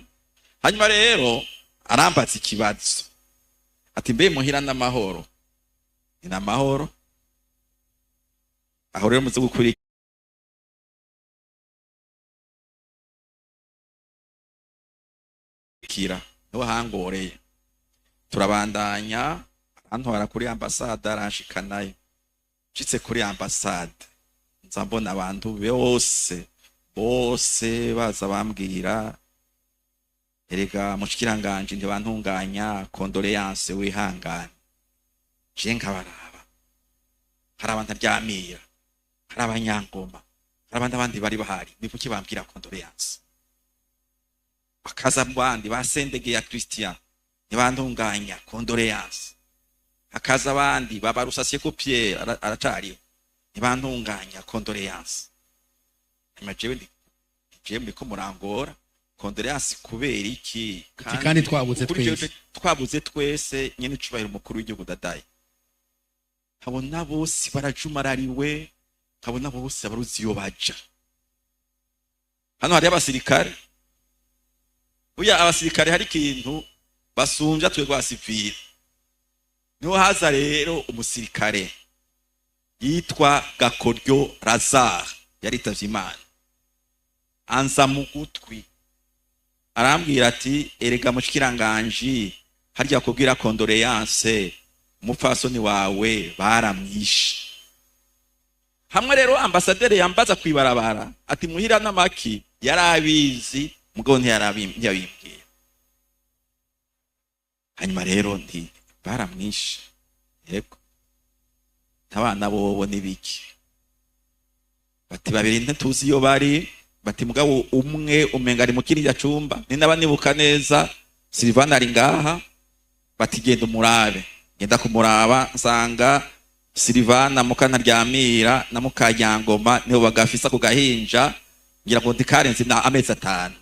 S1: Hanyuma rero arambatse ikibazo, ati mbe muhira n'amahoro? Ni n'amahoro. Aho rero muze gukurikira niho hangoreye. Turabandanya, antwara kuri ambasade, aranshikanayo. Nshitse kuri ambasade nza mbona abantu bose bose baza bambwira, erega mushikiranganje Ntibantunganya, condoléance, wihangane. Je nkabaraba, hari abantu aryamira, hari abanyangoma, hari abandi abandi bari bahari, ni kuki bambwira condoléance? Bakaza mu bandi basendege ya Christian, Ntibantunganya, condoléance. Hakaza abandi babarusasiye ko Pierre aracariho, Ntibantunganya, condoléance. Hanyuma jewe ndi jewe muriko murangora condoléance kubera iki?
S3: Kandi twabuze
S1: Kuri jewe
S3: twese.
S1: Twabuze twese nyene icubahiro umukuru w'igihugu Dadaye. Nkabona bose barajumarariwe, nkabona bose abaruzi iyo baja. Hano hari abasirikare. Burya abasirikare hari ikintu basumvya twebwe abasivile. Niho haza rero umusirikare Yitwa Gakoryo Lazare, yaritavye Imana. Anza mu gutwi arambwira ati: "Erega mushikiranganji, harya kubwira condoléances, umupfasoni wawe baramwishe." Hamwe rero ambasaderi yambaza kwibarabara ati: "Muhira n'amaki?" Yarabizi, mugabo ntiyabimbwiye. Hanyuma rero nti: "Baramwishe, yego." Abana bobo n'ibiki? Bati: "Babiri ntituzi iyo bari." Bati: "Mugabo umwe umenga ari mu kiriya cumba." Ninaba nibuka neza, Silvana ari ngaha. Bati: "Genda umurabe." Ngenda kumuraba, nsanga Silvana Mukantaryamira na Mukanyangoma nibo bagafisa ku gahinja, ngira ngo ndikarenze na amezi 5.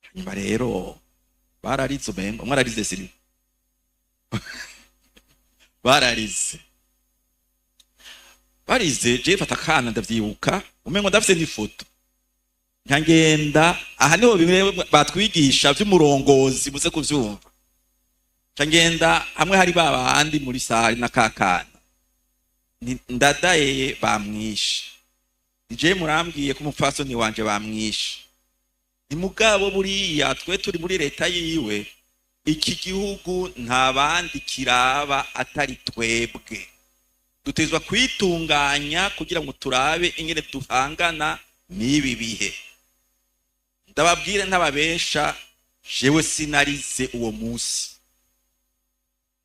S1: Hanyuma rero bararize, umengo umwe ararize, Silva bararize, barize. Je mfata akana, ndavyibuka umengo ndafise n'ifoto, nkagenda. Aha niho bimwe batwigisha vy'umurongozi, muze kuvyumva. Nca ngenda hamwe hari ba bandi muri salle na kakana. Ndadaye bamwishe, nije murambwiye ko umupfasoni wanje bamwishe. Ni mugabo buriya twe turi muri leta yiwe, iki gihugu nta bandi kiraba atari twebwe. Dutezwa kwitunganya kugira ngo turabe ingene duhangana n'ibi bihe. Ndababwire ntababesha, jewe sinarize uwo munsi,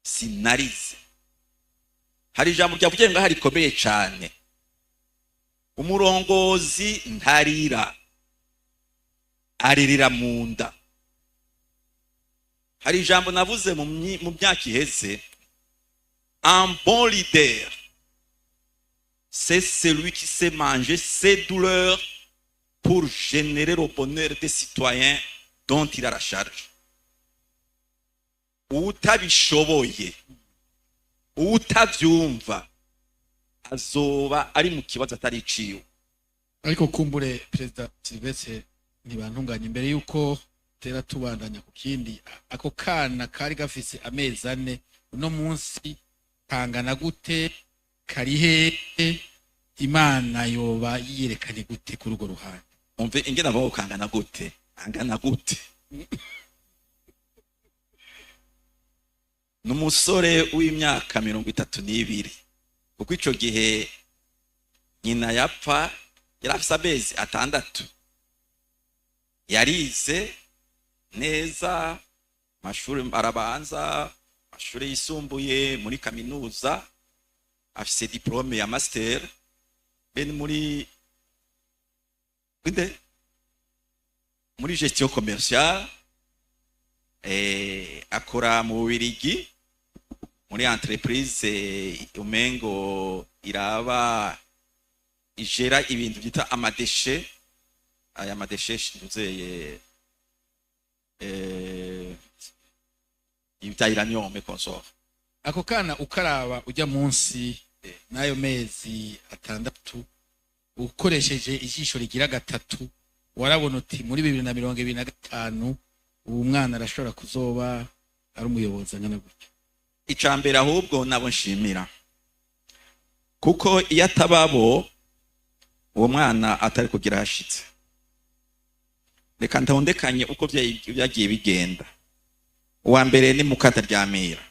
S1: sinarize. Hari ijambo ryavugiye ngaha rikomeye cane: umurongozi ntarira, aririra mu nda. Hari ijambo navuze mu myaka iheze: un bon leader, c'est celui qui sait manger ses douleurs pour générer le bonheur des citoyens dont il a la charge. Utabishoboye, utavyumva, azoba ari mu kibazo atari iciwe.
S3: Ariko kumbure, Perezida Sylvestre Ntibantunganya, imbere yuko tera tubandanya ku kindi, ako kana kari gafise amezi 4, uno munsi kangana gute? Kari hehe? Imana yoba yiyerekanye gute kuri urwo ruhande?
S1: Umve ingene abo kangana gute, angana gute. Ni umusore w'imyaka 32, kuko ico gihe nyina yapfa yari afise amezi 6. Yarize neza amashuri arabanza, amashuri yisumbuye, muri kaminuza afise diplôme ya master ben muri inde muri gestion commerciale. Akora mu Bubirigi muri entreprise, umengo iraba ijera ibintu byita ama déchets, aya ma déchets ntuzeye ibya uranium et consort.
S3: Ako kana ukaraba ujya munsi n'ayo mezi 6, ukoresheje ijisho rigira gatatu, warabona uti muri 2025 uwo mwana arashobora kuzoba ari umuyobozi angana gutya?
S1: Icya mbere ahubwo nabo nshimira, kuko iyo atababo uwo mwana atari kugira hashitse. Reka ntondekanye uko byagiye bigenda. Uwa mbere ni Mukataryamira,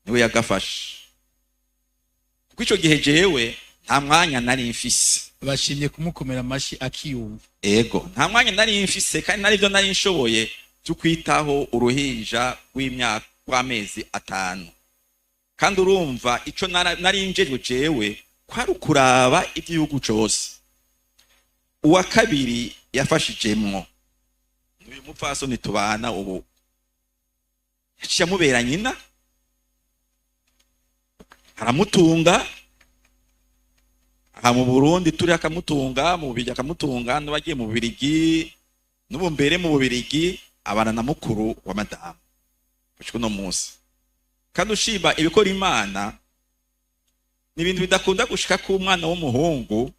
S1: niwe yagafashe, kuko ico gihe jewe nta mwanya nari mfise.
S3: Bashimye kumukomera amashyi akiyumva.
S1: Ego, nta mwanya nari mfise, kandi nari byo nari nshoboye byo kwitaho uruhinja rw'imyaka rw'amezi 5. Kandi urumva ico nari njejwe jewe kwari ukuraba iby'igihugu cose. Uwa kabiri yafashijemwo uyu mupfasoni tubana ubu, yaciye amubera nyina, aramutunga aha mu Burundi turi, akamutunga mu Bubirigi, akamutunga n'abagiye mu Bubirigi, n'ubu mbere mu Bubirigi abana na mukuru wa madamu gushika uno munsi. Kandi ushima ibikora Imana, ni ibintu bidakunda gushika ku mwana w'umuhungu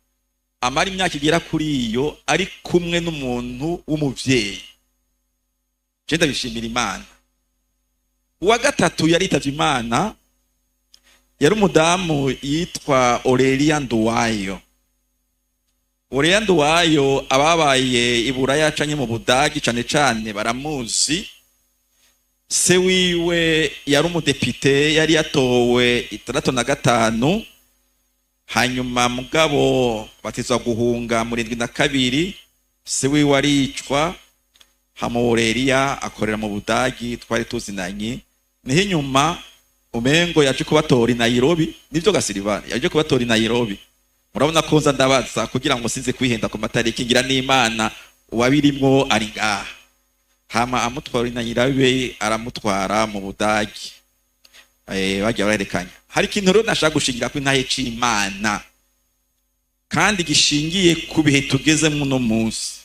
S1: amara imyaka igera kuri iyo ari kumwe n'umuntu w'umuvyeyi. Je ndabishimira Imana. Uwa gatatu yaritavye Imana, Yari umudamu yitwa Aurelia Nduwayo. Aurelia Nduwayo, ababaye i Buraya canke mu Budagi cane cane baramuzi. Se wiwe yari umudepite, yari yatowe 65, hanyuma mugabo batizwa guhunga muri 72, se wiwe aricwa. Hama Aurelia akorera mu Budagi, twari tuzinanye. Niho inyuma umengo yaje kubatora i Nairobi. Nivyo Gasilivani, yaje kubatora i Nairobi. Murabona ko nza ndabaza kugira ngo sinze kwihenda ku matariki, ngira n'Imana uwabirimwo ari ngaha. Hama amutwara i Nairobi, aramutwara mu Budagi, bagiye barerekanya. Hari ikintu rero nashaka gushingira ko intahe c'Imana kandi gishingiye ku bihe tugezemo uno munsi.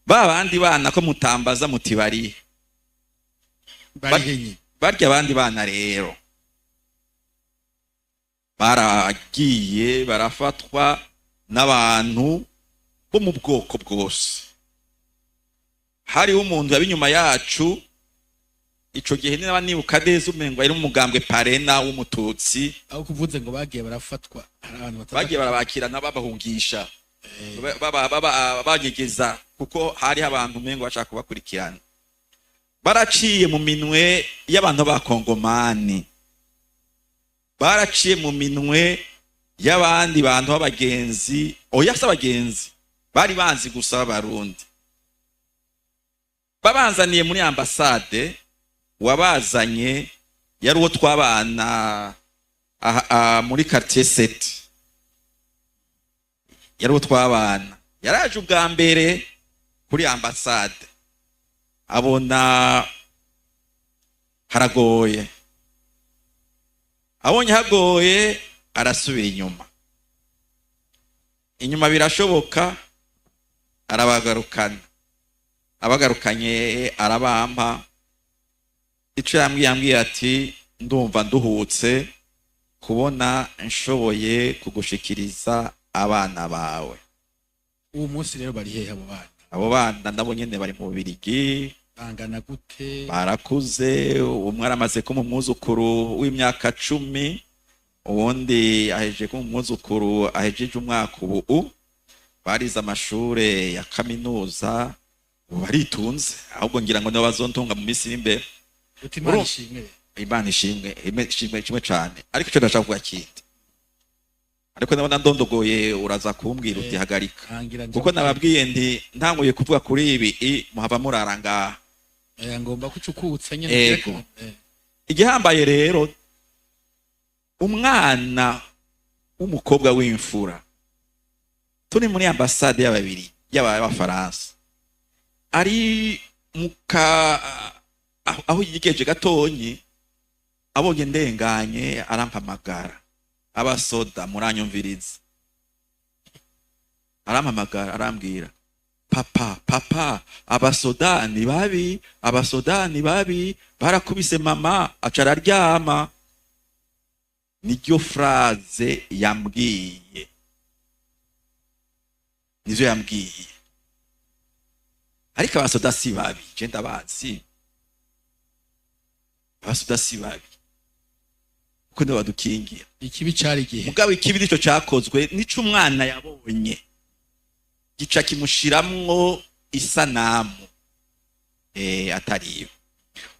S1: Ba bandi bana ko mutambaza muti barihe?
S3: Barihenye.
S1: Barya abandi bana rero baragiye barafatwa n'abantu bo mu bwoko bwose. Hariho umuntu yaba inyuma yacu ico gihe, niba nibuka neza, umengo ari umugambwe Parena w'umututsi.
S3: Aho kuvuze ngo bagiye barafatwa, hari abantu bataza.
S1: Bagiye barabakirana, babahungisha, banyegeza, kuko hariho abantu umengo bashaka kubakurikirana. Baraciye mu minwe y'abantu b'abakongomani, baraciye mu minwe y'abandi bantu b'abagenzi, oya si abagenzi, bari banzi gusa b'abarundi. Babanzaniye muri ambasade. Wabazanye yari uwo twabana aha muri quartier 7, yari uwo twabana. Yaraje ubwa mbere kuri ambasade, abona haragoye. Abonye hagoye, arasubira inyuma. Inyuma birashoboka, arabagarukana. Abagarukanye arabampa. Ico yambwiye ati: "Ndumva nduhutse kubona nshoboye kugushikiriza abana bawe."
S3: Uwo munsi rero bari hehe abo bana?
S1: Abo bana nabo nyene bari mu Bubirigi.
S3: Bangana gute?
S1: Barakuze. Umwe aramaze kuba umwuzukuru w'imyaka 10, uwundi ahejeje kuba umwuzukuru, ahejeje umwaka ubu. Barize amashure ya kaminuza, ubu baritunze. Ahubwo ngira ngo nibo bazontunga mu minsi iri imbere.
S3: Uti Imana ishimwe.
S1: Imana ishimwe, ishimwe ishimwe cane. Ariko ico ndashaka kuvuga kindi, ariko ndabona ndondogoye, uraza kumbwira uti hagarika.
S3: Ntangira nja.
S1: Kuko nababwiye nti ntanguye kuvuga kuri ibi muhava murara ngaha.
S3: Ngomba kucukutsa nyene.
S1: Ego. Igihambaye rero, umwana w'umukobwa w'imfura, turi muri ambasade y'ababiri y'abafaransa, ari muka aho yigeje gatonyi, abonye ndenganye arampamagara. Abasoda muranyumviriza. Arampamagara, arambwira: "Papa, papa, abasoda ni babi, abasoda ni babi, barakubise mama aca araryama." Niryo phrase yambwiye, nivyo yambwiye. Ariko abasoda si babi, je ndabazi. Abasoda si babi kuko nibo badukingira.
S3: Ikibi cari igihe.
S1: Mugabo ikibi nico cakozwe, nico umwana yabonye gica kimushiramwo isanamu atariyo.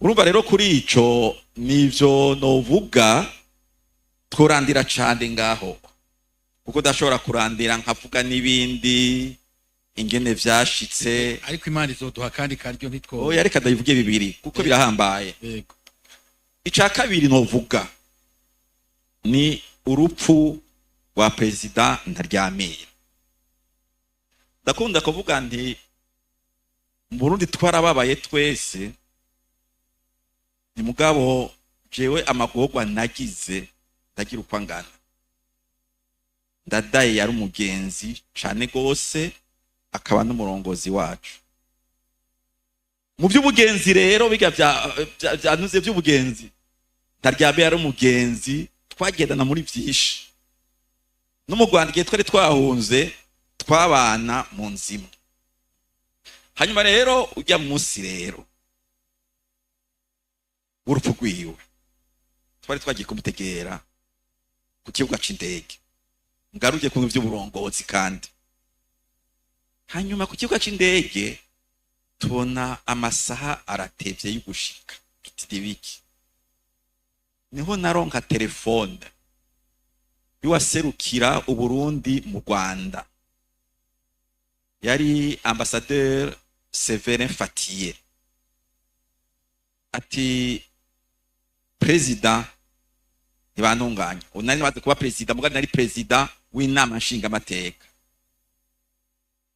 S1: Urumva rero kuri ico nivyo novuga. Tworandira cane ngaho, kuko ndashobora kurandira nkavuga n'ibindi ingene vyashitse.
S3: Ariko Imana izoduha kandi karyo, ntitwo.
S1: Oya, reka ndabivuge bibiri kuko birahambaye.
S3: Yego.
S1: Ica kabiri novuga ni urupfu rwa perezida Ntaryamira. Ndakunda kuvuga nti mu Burundi twarababaye twese, ni mugabo jewe amagorwa nagize ndagira uko angana. Ndadaye yari umugenzi cane gose, akaba n'umurongozi wacu mu by'ubugenzi. Rero biga bya by'ubugenzi, Ntaryamira yari umugenzi, twagendana muri byinshi. No mu Rwanda igihe twari twahunze, twabana mu nzimu. Hanyuma rero ujya munsi rero w'urupfu rwiwe. Twari twagiye kumutegera ku kibuga c'indege, ngaruye ku vy'uburongozi. Kandi hanyuma ku kibuga c'indege tubona amasaha aratevye y'ugushika, tuti nibiki? Niho naronka telefone y'uwaserukira Uburundi mu Rwanda, yari ambassadeur Severin Fatiye, ati: "Président Ntibantunganya." Ubu nari maze kuba perezida, mugabo nari perezida w'inama nshingamateka.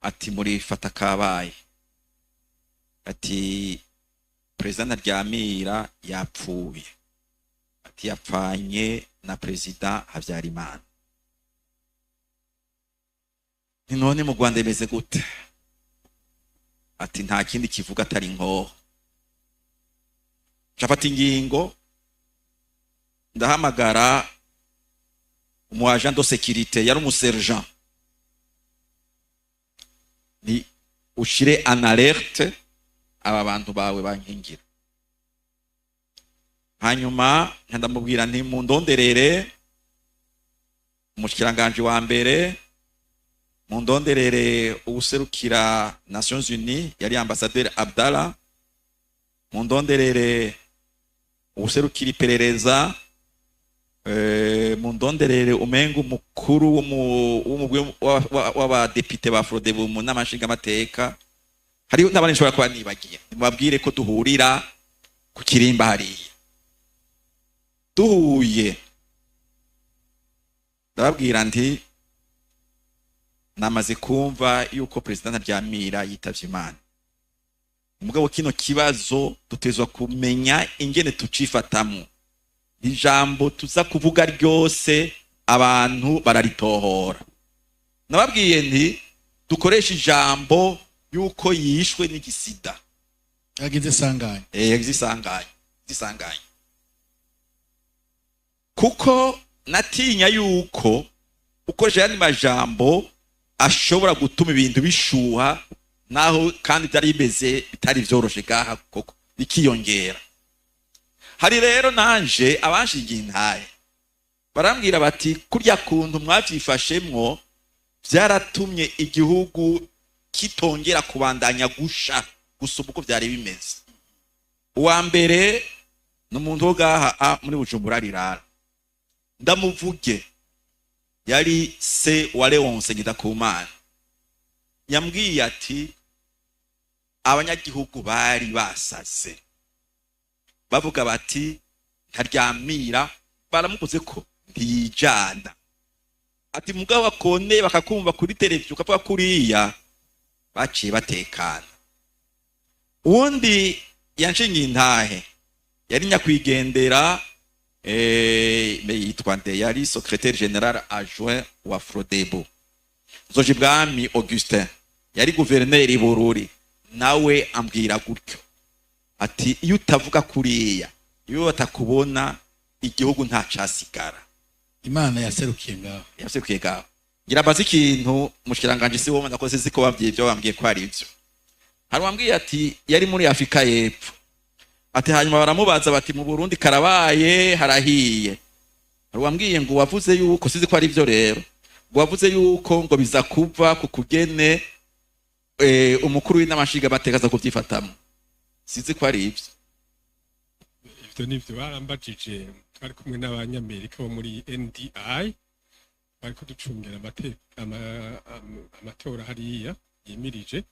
S1: Ati: "Muri fata kabaye." Ati: "Perezida Ntaryamira yapfuye." Ati: "Yapfanye na Perezida Habyarimana." Ni none mu Rwanda bimeze gute? Ati: "Nta kindi kivuga atari inkoho." Nshafata ingingo, ndahamagara umu agent de sécurité, yari umu sergent, ni ushire en alerte aba bantu bawe bankingira. Hanyuma ndamubwira nti: "Mundonderere umushikiranganji wa mbere, mundonderere uwuserukira Nations Unies, yari ambassadeur Abdallah, mundonderere uwuserukira iperereza, mundonderere umenga umukuru w'umugwi w'abadepite ba Frodebu mu nama nshingamateka, hariho n'abandi nshobora kuba nibagiye, mubabwire ko duhurira ku kirimba hariya." Duhuye, ndababwira nti: "Namaze kumva yuko Perezida Ntaryamira yitavye Imana. Mugabo kino kibazo dutezwa kumenya ingene tucifatamwo. Ijambo tuza kuvuga ryose abantu bararitohora." Nababwiye nti: "Dukoreshe ijambo yuko yishwe n'igisida."
S6: Yagize isanganya.
S1: Eh, yagize isanganya, kuko natinya yuko ukoresha ayandi majambo ashobora gutuma ibintu bishuha, naho kandi byari bimeze bitari vyoroshe gaha koko bikiyongera. Hari rero nanje abanshingiye intahe barambwira bati: "Kurya kuntu mwavyifashemwo vyaratumye igihugu kitongera kubandanya gusha gusumba uko vyari bimeze." Uwa mbere ni umuntu wo gaha muri Bujumbura rirara, ndamuvuge, yari se wa Leonce Ngendakumana. Yambwiye ati: "Abanyagihugu bari basaze, bavuga bati Ntaryamira baramukoze ko ntiyijana." Ati: "Mugabo bakone bakakumva kuri televiziyo ukavuga kuriya, baciye batekana." Uwundi yanshingiye intahe yari nyakwigendera, me yitwa nde, yari secrétaire général adjoint wa Frodebu, Nzojibwami Augustin, yari guverineri Bururi. Nawe ambwira gutyo, ati: "Iyo utavuga kuriya, iyo batakubona, igihugu ntacasigara."
S6: Imana yaserukiye ngaho.
S1: Yaserukiye ngaho. Ngira mbaze ikintu mushikiranganje, si wowe nakoze, ziko bambwiye ibyo bambwiye ko ari ivyo. Hari uwambwiye ati yari muri Afurika y'Epfo, ati hanyuma baramubaza bati: "Mu Burundi karabaye, harahiye." Hari uwambwiye ngo wavuze yuko, sizi ko ari byo rero, ngo wavuze yuko ngo biza kuva ku kugene umukuru w'inama nshingamateka aza kubyifatamo. Sizi ko ari ibyo.
S5: Ivyo nivyo barambajije. Twari kumwe n'abanyamerika bo muri NDI, bariko ducungera amatora hariya yimirije.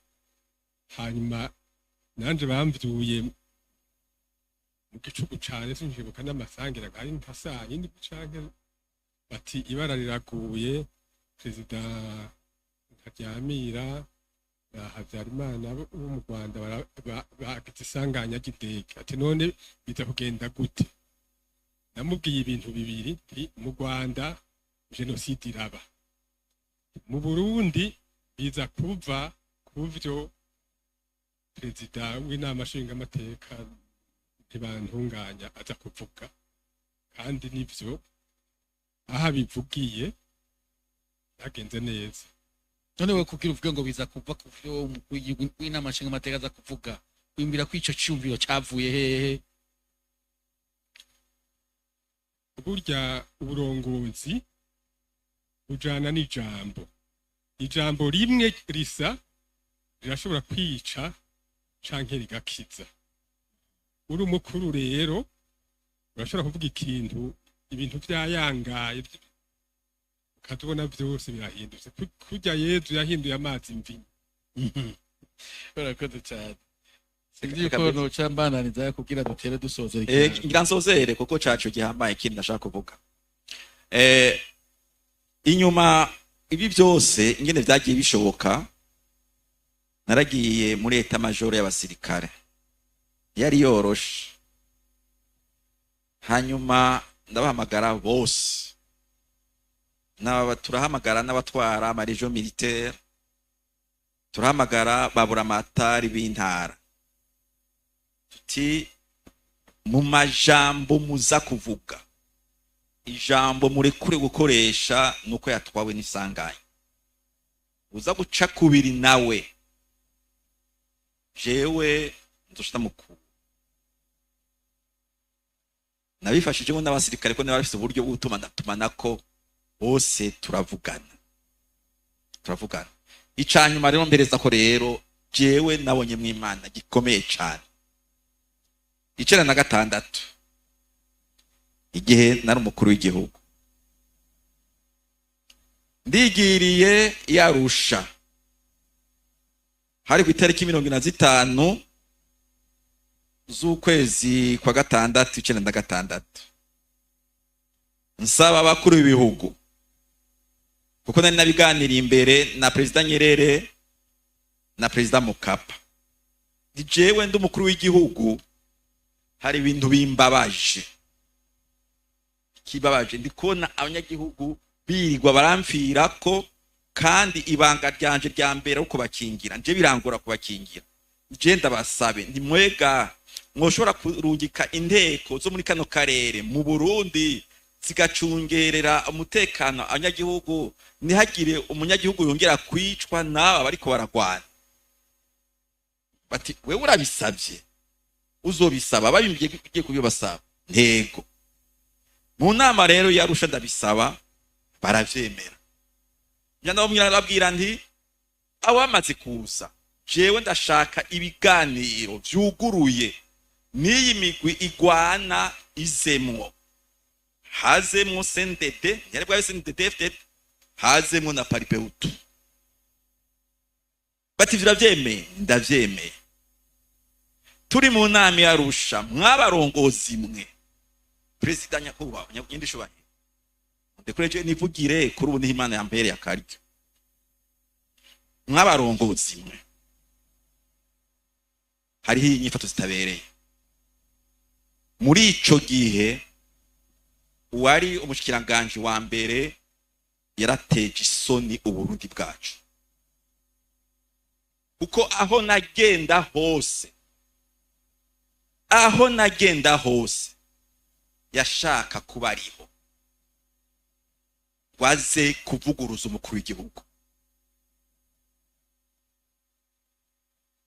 S5: Hanyuma nanje bamvyuye mu gicuku cane, sinjibuka n'amasangira, ari nka saa yindi canke, bati: "Ibara riraguye, Perezida Ntaryamira na Habyarimana bo mu Rwanda bagize isanganya ry'indege." Ati: "None biza kugenda gute?" Namubwiye ibintu bibiri, nti: "Mu Rwanda jenoside iraba, mu Burundi biza kuva kuvyo perezida w'inama nshingamateka Ntibantunganya aza kuvuga." Kandi nivyo, aho abivugiye byagenze neza.
S6: None we kugira uvuge ngo biza kuva ku vyo umukuru w'igihugu w'inama nshingamateka aza kuvuga, wimbira ko ico ciyumviro cavuye hehe?
S5: Burya uburongozi bujana n'ijambo. Ijambo rimwe risa rirashobora kwica canke rigakiza. Uri umukuru rero urashobora kuvuga ikintu, ibintu vyayangaye, ukatubona vyose birahindutse. Kurya Yezu yahinduye amazi mvinyo.
S6: Urakoze cyane. Sinzi
S1: Reka
S6: yuko
S1: mbese.
S6: noca mbananiza kugira dutere dusoza.
S1: Ngira nsozere kuko cacu gihambaye. Ikindi ndashaka kuvuga, inyuma ibi byose ingene vyagiye bishoboka, naragiye muri état-major y'abasirikare, yari yoroshe. Hanyuma ndabahamagara bose. Turahamagara n'abatwara ama régions militaires, turahamagara baburamatari b'intara, tuti: "Mu majambo muza kuvuga, ijambo murekure gukoresha nuko yatwawe n'isanganya. Uza guca kubiri nawe, jewe nzoshita mukuru." Nabifashijemo n'abasirikare, ko niba bafise uburyo bwo gutumana ko bose turavugana, turavugana. Icanyuma rero mbereza ko rero jewe nabonye mu Imana gikomeye cane, 96, igihe nari umukuru w'igihugu, ndigiriye yarusha, hari ku itariki 45 z'ukwezi kwa gatandatu 96. Nsaba abakuru b'ibihugu, kuko nari nabiganiriye imbere na Perezida Nyerere na Perezida Mukapa, ni jewe ndi umukuru w'igihugu, hari ibintu bimbabaje. Kibabaje, ndi kubona abanyagihugu birirwa baramfira ko, kandi ibanga ryanje rya mbere ari kubakingira. Nje birangora kubakingira. Nje ndabasabe, ntimwega mwoshobora kurungika inteko zo muri kano karere mu Burundi, zigacungerera umutekano abanyagihugu, ntihagire umunyagihugu yongera kwicwa n'aba bariko baragwana. Bati: "Wewe urabisabye, uzobisaba." Babimbwiye ugiye kubibasaba ntego mu nama rero yarusha, ndabisaba, baravyemera. Njya ndababwira nti: "Abamaze kuza, jewe ndashaka ibiganiro vyuguruye n'iyi migwi igwana izemwo, hazemwo CNDD, ntiyari bwabe CNDD FDD, hazemwo na Palipehutu." Bati: "Viravyemeye." Ndavyemeye. Turi mu nama yarusha, mwabarongozi mwe, Perezida, nyakubahwa nyindishubahiro, ndekureje nivugire kuri ubu, niho Imana yambereye akaryo. Mwabarongozi mwe, hariho inyifato zitabereye. Muri ico gihe uwari umushikiranganji wa mbere yarateje isoni Uburundi bwacu, kuko aho nagenda hose, aho nagenda hose, yashaka kuba ariho waze kuvuguruza umukuru w'igihugu.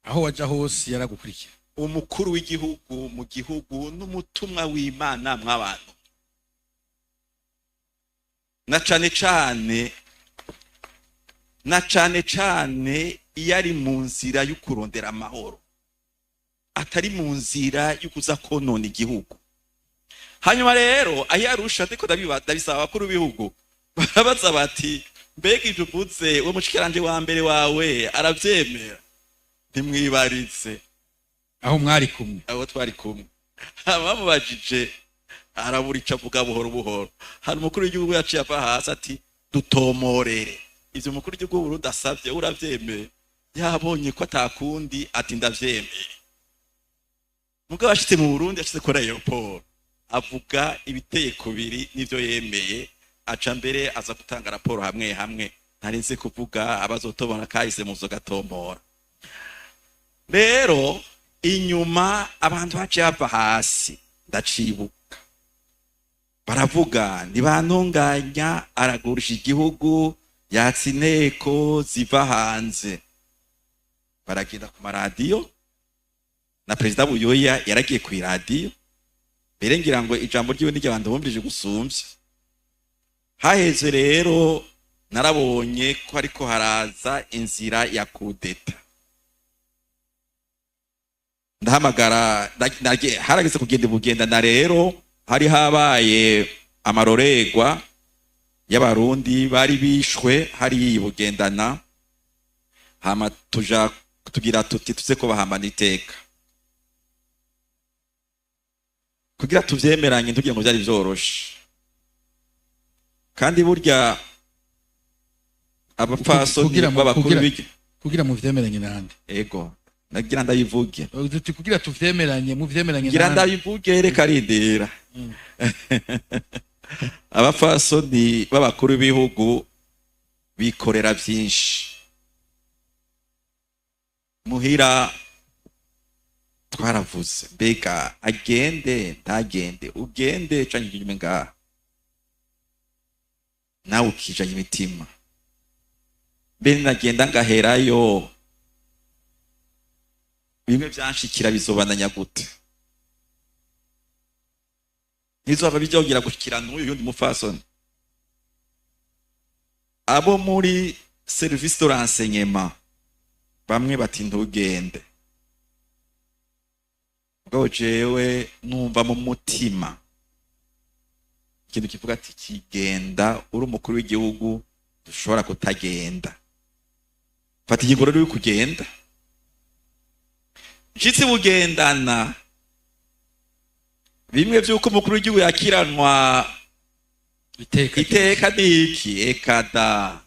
S6: Aho waja hose yaragukurikira.
S1: Umukuru w'igihugu mu gihugu n'umutumwa w'Imana mw'abantu, na cane cane, na cane cane iyo ari mu nzira yo kurondera amahoro, atari mu nzira yo kuza konona igihugu. Hanyuma rero aho yarusha, ariko ndabisaba abakuru b'ibihugu, barabaza bati: "Mbega ivyo uvuze, uwo mushikiranje wa mbere wawe aravyemera?" Ntimwibarize.
S6: Aho mwari kumwe?
S1: Abo twari kumwe bamubajije, arabura ico avuga buhoro buhoro. Hari umukuru w'igihugu yaciye ava hasi ati: "Dutomorere ivyo umukuru w'igihugu w'Uburundi asavye, uravyemeye?" Yabonye ko atakundi, ati: "Ndavyemeye." Mugabo ashitse mu Burundi, ashitse kuri aéroport, avuga ibiteye kubiri n'ivyo yemeye. Aca mbere aza gutanga raporo hamwe hamwe, ntarinze kuvuga, abazotobora kahise muzo gatombora. Rero inyuma abantu baciye bava hasi, ndacibuka, baravuga: "Ntibantunganya, aragurisha igihugu, yatsa inteko ziva hanze." Baragenda ku maradiyo, na Perezida Buyoya yaragiye ku iradiyo. Mbere ngira ngo ijambo ryiwe niryo abantu bumvije gusumvya. Haheze rero narabonye ko ariko haraza inzira ya kudeta. Ndahamagara, harageze kugenda bugendana rero hari habaye amaroregwa y'abarundi bari bishwe hari bugendana, hama tuja tugira tuti tuze ko bahambana iteka kugira tuvyemeranye, tugira ngo byari vyoroshe. Kandi burya abapfasoni b'abakuru
S6: kugira muvyemeranye nande?
S1: Ego, nagira ndayivuge.
S6: Uti kugira tuvyemeranye, muvyemeranye
S1: nande? Ngira ndayivuge, reka rindira. Abapfasoni b'abakuru b'ibihugu bikorera byinshi. Muhira twaravuze, mbega agende ntagende, ugende canke inyuma ngaha, nawe ukijanye imitima. Mbe nagenda ngaherayo, bimwe vyanshikira bizobananya gute? Ntizova bijyongera gushikira n'uyu yundi mupfasoni. Abo muri service de renseignement bamwe bati ntugende, ubwo jewe numva mu mutima ikintu kivuga ati kigenda, uri umukuru w'igihugu dushobora kutagenda. Fata ingingo rero yo kugenda. Nshitsi bugendana bimwe vy'uko umukuru w'igihugu yakiranwa
S6: iteka
S1: iteka niki ekada.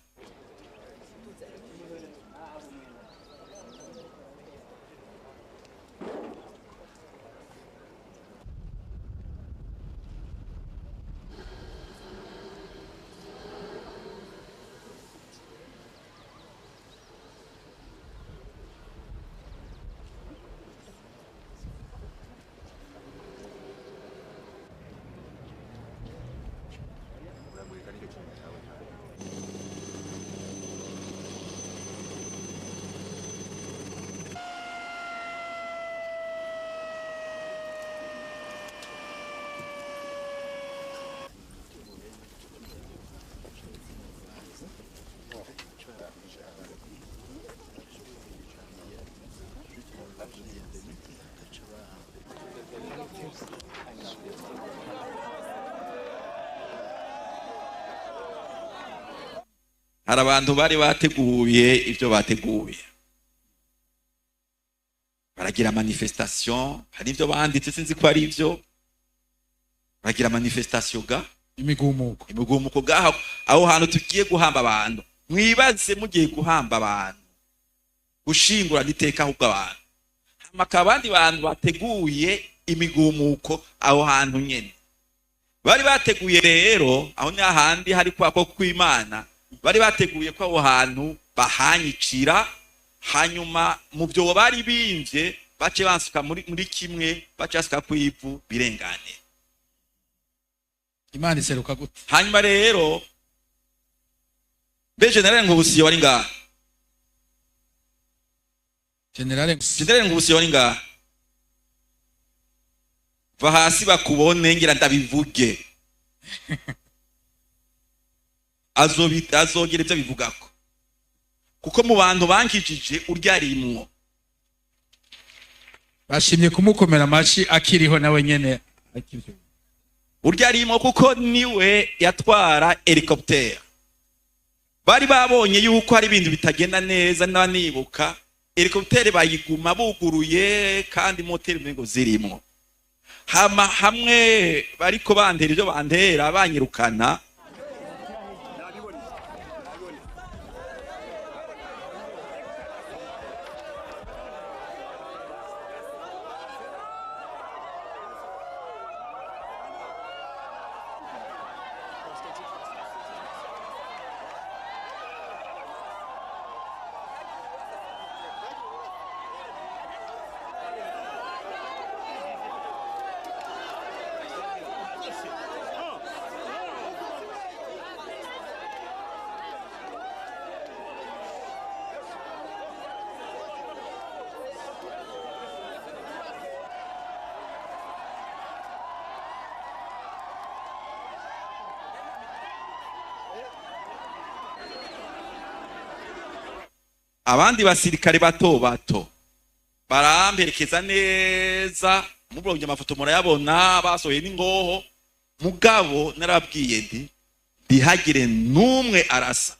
S1: Hari abantu bari bateguye ibyo bateguye, baragira manifestation, hari ibyo banditse sinzi ko ari ibyo, baragira manifestation ga
S6: imigumuko,
S1: imigumuko gaho aho hantu tugiye guhamba abantu. Mwibaze mugiye guhamba abantu, gushingura niteka ahubwo abantu, hamaka abandi bantu bateguye imigumuko aho hantu nyene bari bateguye. Rero aho ni ahandi hari kwa ko kw'Imana, bari bateguye ko aho hantu bahanyicira, hanyuma mu byo bari bimvye bace bansuka muri kimwe, bace basuka kwivu birengane.
S6: Imana iseruka gute?
S1: Hanyuma rero be General Nkubusiyo wari ngaha,
S6: General
S1: Nkubusiyo wari ngaha, va hasi bakubone ngira ndabivuge. Azogira ibyo bivugako, kuko mu bantu bankijije urya arimwo.
S3: Bashimye kumukomera amashi akiriho nawe nyene akivyo.
S1: Urya arimwo kuko niwe yatwara helicopter. Bari babonye yuko hari ibintu bitagenda neza, n'abanibuka helicopter bayiguma buguruye kandi moteri ngo zirimwo. Hama hamwe bariko bantera ibyo bantera banyirukana. Abandi basirikare bato bato baramperekeza neza, mubonye amafoto murayabona, basohoye n'ingoho. Mugabo narababwiye nti ntihagire n'umwe arasa,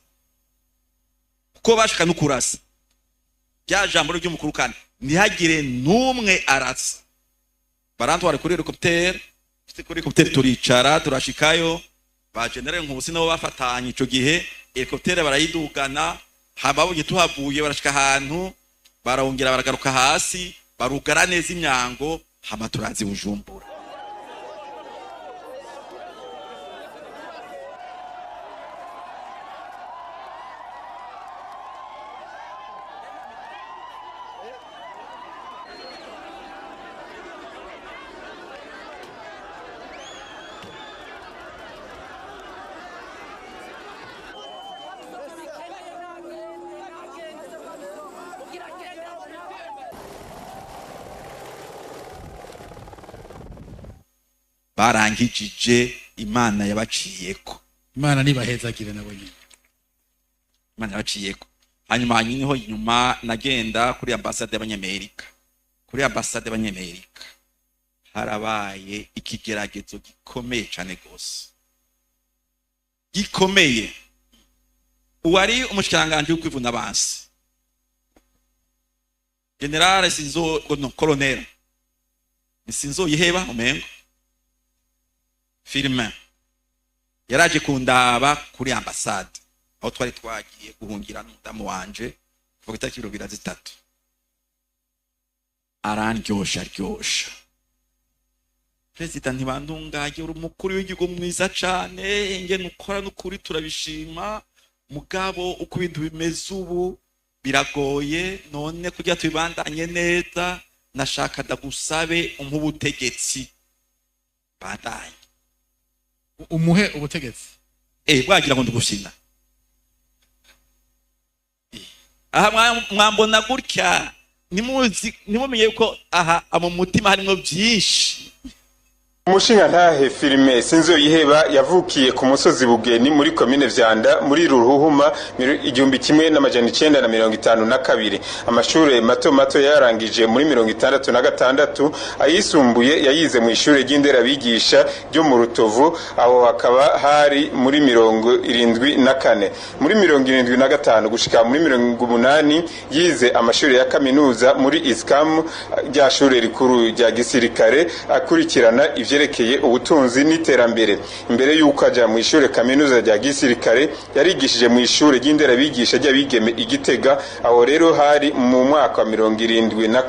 S1: kuko bashaka no kurasa. Rya jambo ry'umukuru kandi ntihagire n'umwe arasa. Barantwara kuri hélicoptère, kuri hélicoptère turicara, turashikayo. Ba général Nkusi nabo bafatanye ico gihe, hélicoptère barayidugana. Hama babonye tuhavuye, barashika ahantu, barongera baragaruka hasi, barugara neza imyango, hama turazi Bujumbura. Barangijije, Imana yabaciyeko.
S6: Imana nibahezagire nabo nyine.
S1: Imana yabaciyeko. Hanyuma niho nyuma nagenda kuri ambasade y'Abanyamerika. Kuri ambasade y'Abanyamerika harabaye ikigeragezo gikomeye cane gose, gikomeye. Uwari umushikiranganji w'ukwivuna abansi, général Sinzo, no, colonel ni Sinzoyiheba umengo Firmin, yaraje kundaba kuri ambasade aho twari twagiye guhungira n'umudamu wanje kuva ku itariki 23. Arandyosha ryosha: "Perezida Ntibantunganye, uri umukuru w'igihugu mwiza cane, ingene ukora n'ukuri turabishima. Mugabo uko ibintu bimeze ubu biragoye. None kugira tubibandanye neza, nashaka ndagusabe umpe ubutegetsi bandanye."
S6: Umuhe ubutegetsi?
S1: Eh, bwagira ngo ndugusina aha. Mwambona gutya, nimuzi, nimumenye yuko aha mu mutima harimwo byinshi.
S7: Umushingantahe Firmin Sinzoyiheba yavukiye ku musozi Bugeni muri komine Vyanda muri Ruhuhuma 1952. Amashure mato mato yarangije muri 66, ayisumbuye yayize mu ishure ry'inderabigisha ryo mu Rutovu, aho hakaba hari muri 74. Muri 75 gushika muri 80 yize amashure ya kaminuza muri ISCAM, rya shure rikuru rya gisirikare, akurikirana ivyerekeye ubutunzi n'iterambere. Imbere y'uko aja mu ishure kaminuza rya gisirikare, yarigishije mu ishure ry'inderabigisha ry'abigeme i Gitega. Aho rero hari mu mwaka wa 74 na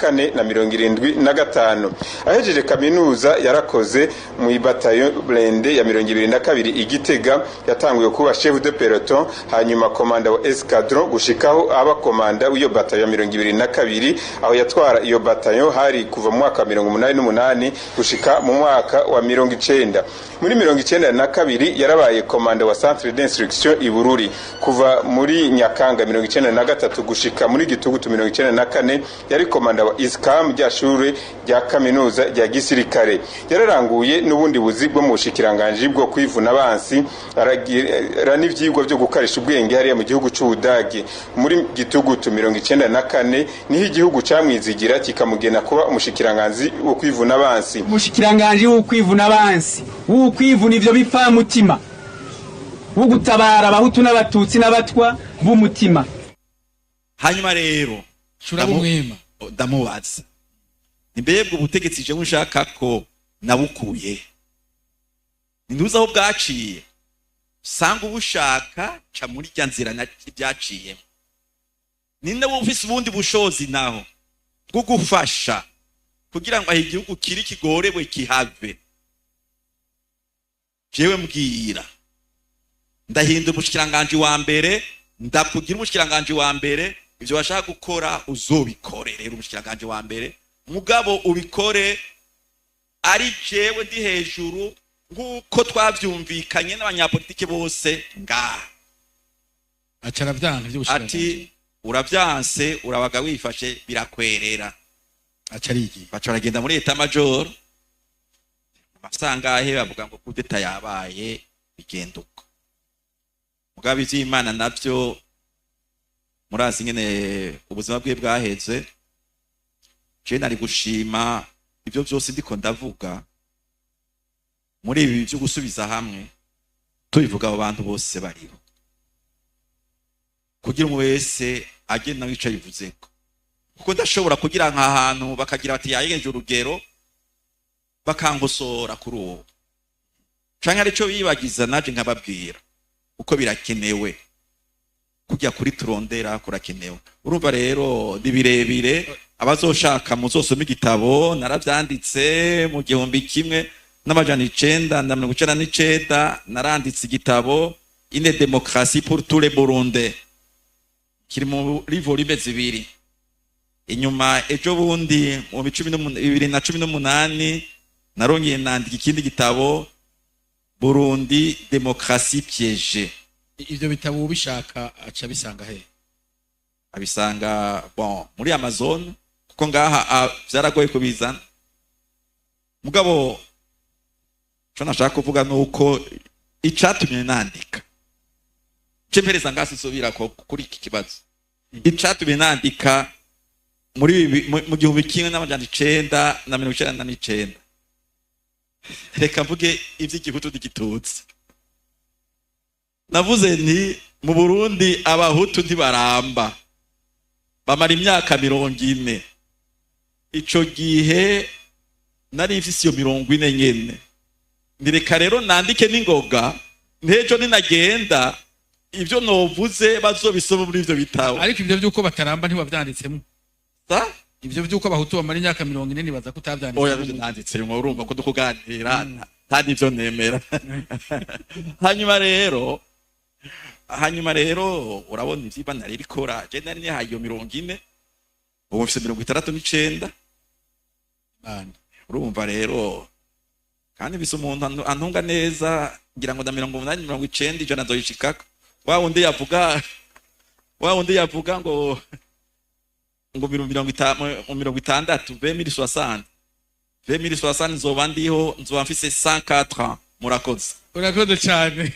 S7: 75. Ahejeje kaminuza yarakoze mu bataillon blindé ya 22 i Gitega. Yatanguye kuba chef de peloton, hanyuma komanda wa escadron, gushikaho aba komanda w'iyo bataillon ya 22. Aho yatwara iyo bataillon hari kuva mu mwaka wa 88 gushika mu mwaka wa 90. Muri 92 yarabaye komanda wa centre d'instruction i Bururi. Kuva muri Nyakanga 93 gushika muri Gitugutu 94 yari komanda wa ISCAM, rya shure rya kaminuza rya gisirikare. Yararanguye n'ubundi buzi bwo mu bushikiranganji bwo kwivuna abansi, aragira n'ivyigwa byo gukarisha ubwenge hariya mu gihugu c'Ubudagi. Muri Gitugutu 94 niho igihugu camwizigira kikamugena kuba umushikiranganji wo kwivuna abansi.
S8: Umushikiranganji w'ukwivuna abansi, w'ukwivuna ivyo bipfamutima, wo gutabara Abahutu n'Abatutsi n'Abatwa b'umutima.
S1: Hanyuma rero
S6: Shuraba umwema.
S1: Ndamubaza: "Mbebwe ubutegetsi jewe nshaka ko nabukuye, ntuzi aho bwaciye? Sanga ubushaka, ca muri rya nzira byaciyemo. Ninde wumvise ubundi bushobozi naho bwo gufasha kugira ngo aho igihugu kiri kigorewe kihave? Jewe mbwira, ndahindura umushikiranganji wa mbere, ndakugira umushikiranganji wa mbere. Ivyo bashaka gukora uzobikore rero umushikiranganji wa mbere, mugabo ubikore ari jewe ndi hejuru, nk'uko twavyumvikanye n'abanyapolitike bose ngaha."
S6: Aca aravyanka ivy'ubushikiranganji.
S1: Ati: "Uravyanse, urabaga wifashe, birakwerera."
S6: Aca arigiye.
S1: Baca baragenda muri état-major amasangahe, bavuga ngo coup d'état yabaye, bigenda uko. Mugabo ivy'Imana navyo Murazi nyene ubuzima bwe bwaheze. Je nari gushima ivyo vyose ndiko ndavuga muri ibi byo gusubiza hamwe, tubivuga abo bantu bose bariho, kugira umwe wese agenda wicaye yivuzeko, kuko ndashobora kugira nk'ahantu bakagira bati yayengeje urugero, bakankosora kuri uwo, canke arico bibagiza, naje nkababwira uko birakenewe. Kujya kuri turondera kurakenewe. Urumva rero ni birebire, abazoshaka muzosoma igitabo. Naravyanditse mu 1999, naranditse igitabo "Une démocratie pour tous les Burundais", kiri muri volume 2. Inyuma ejo bundi mu 2018 narongeye nandika ikindi gitabo, "Burundi, démocratie piégée".
S6: Ivyo bitabo ubishaka aca bisanga he?
S1: Abisanga, bon, muri Amazon, kuko ngaha vyaragoye kubizana. Mugabo ico nashaka kuvuga nuko icatumye nandika, ce mpereza ngasi nsubira kuri iki kibazo, icatumye nandika muri mu 1999, reka mvuge ivy'igihutu n'igitutsi. Navuze nti mu Burundi abahutu ntibaramba, bamara imyaka 40. Ico gihe nari mfise iyo 40 nyene. Nireka rero nandike n'ingoga, ntejo ninagenda ivyo novuze bazobisoma muri ivyo bitabo.
S6: Ariko ivyo vy'uko bataramba ntiwavyanditsemo?
S1: Sa?
S6: Ivyo vy'uko abahutu bamara imyaka 40 nibaza ko utavyanditsemo.
S1: Oya, byo nanditse, urumva ko dukuganira nta n'ivyo nemera. Hanyuma rero urabona ivyigwa nari bikora, je nari nihaye iyo 40, ubu mfise 69.
S6: Imana.
S1: Urumva rero kandi mfise umuntu antunga neza, ngira ngo na 80, 90, 100 nzoyishikako. Wa wundi yavuga ngo mu 60, 2060, 2060 nzoba ndiho, nzoba mfise 104 ans. Murakoze.
S3: Urakoze cyane.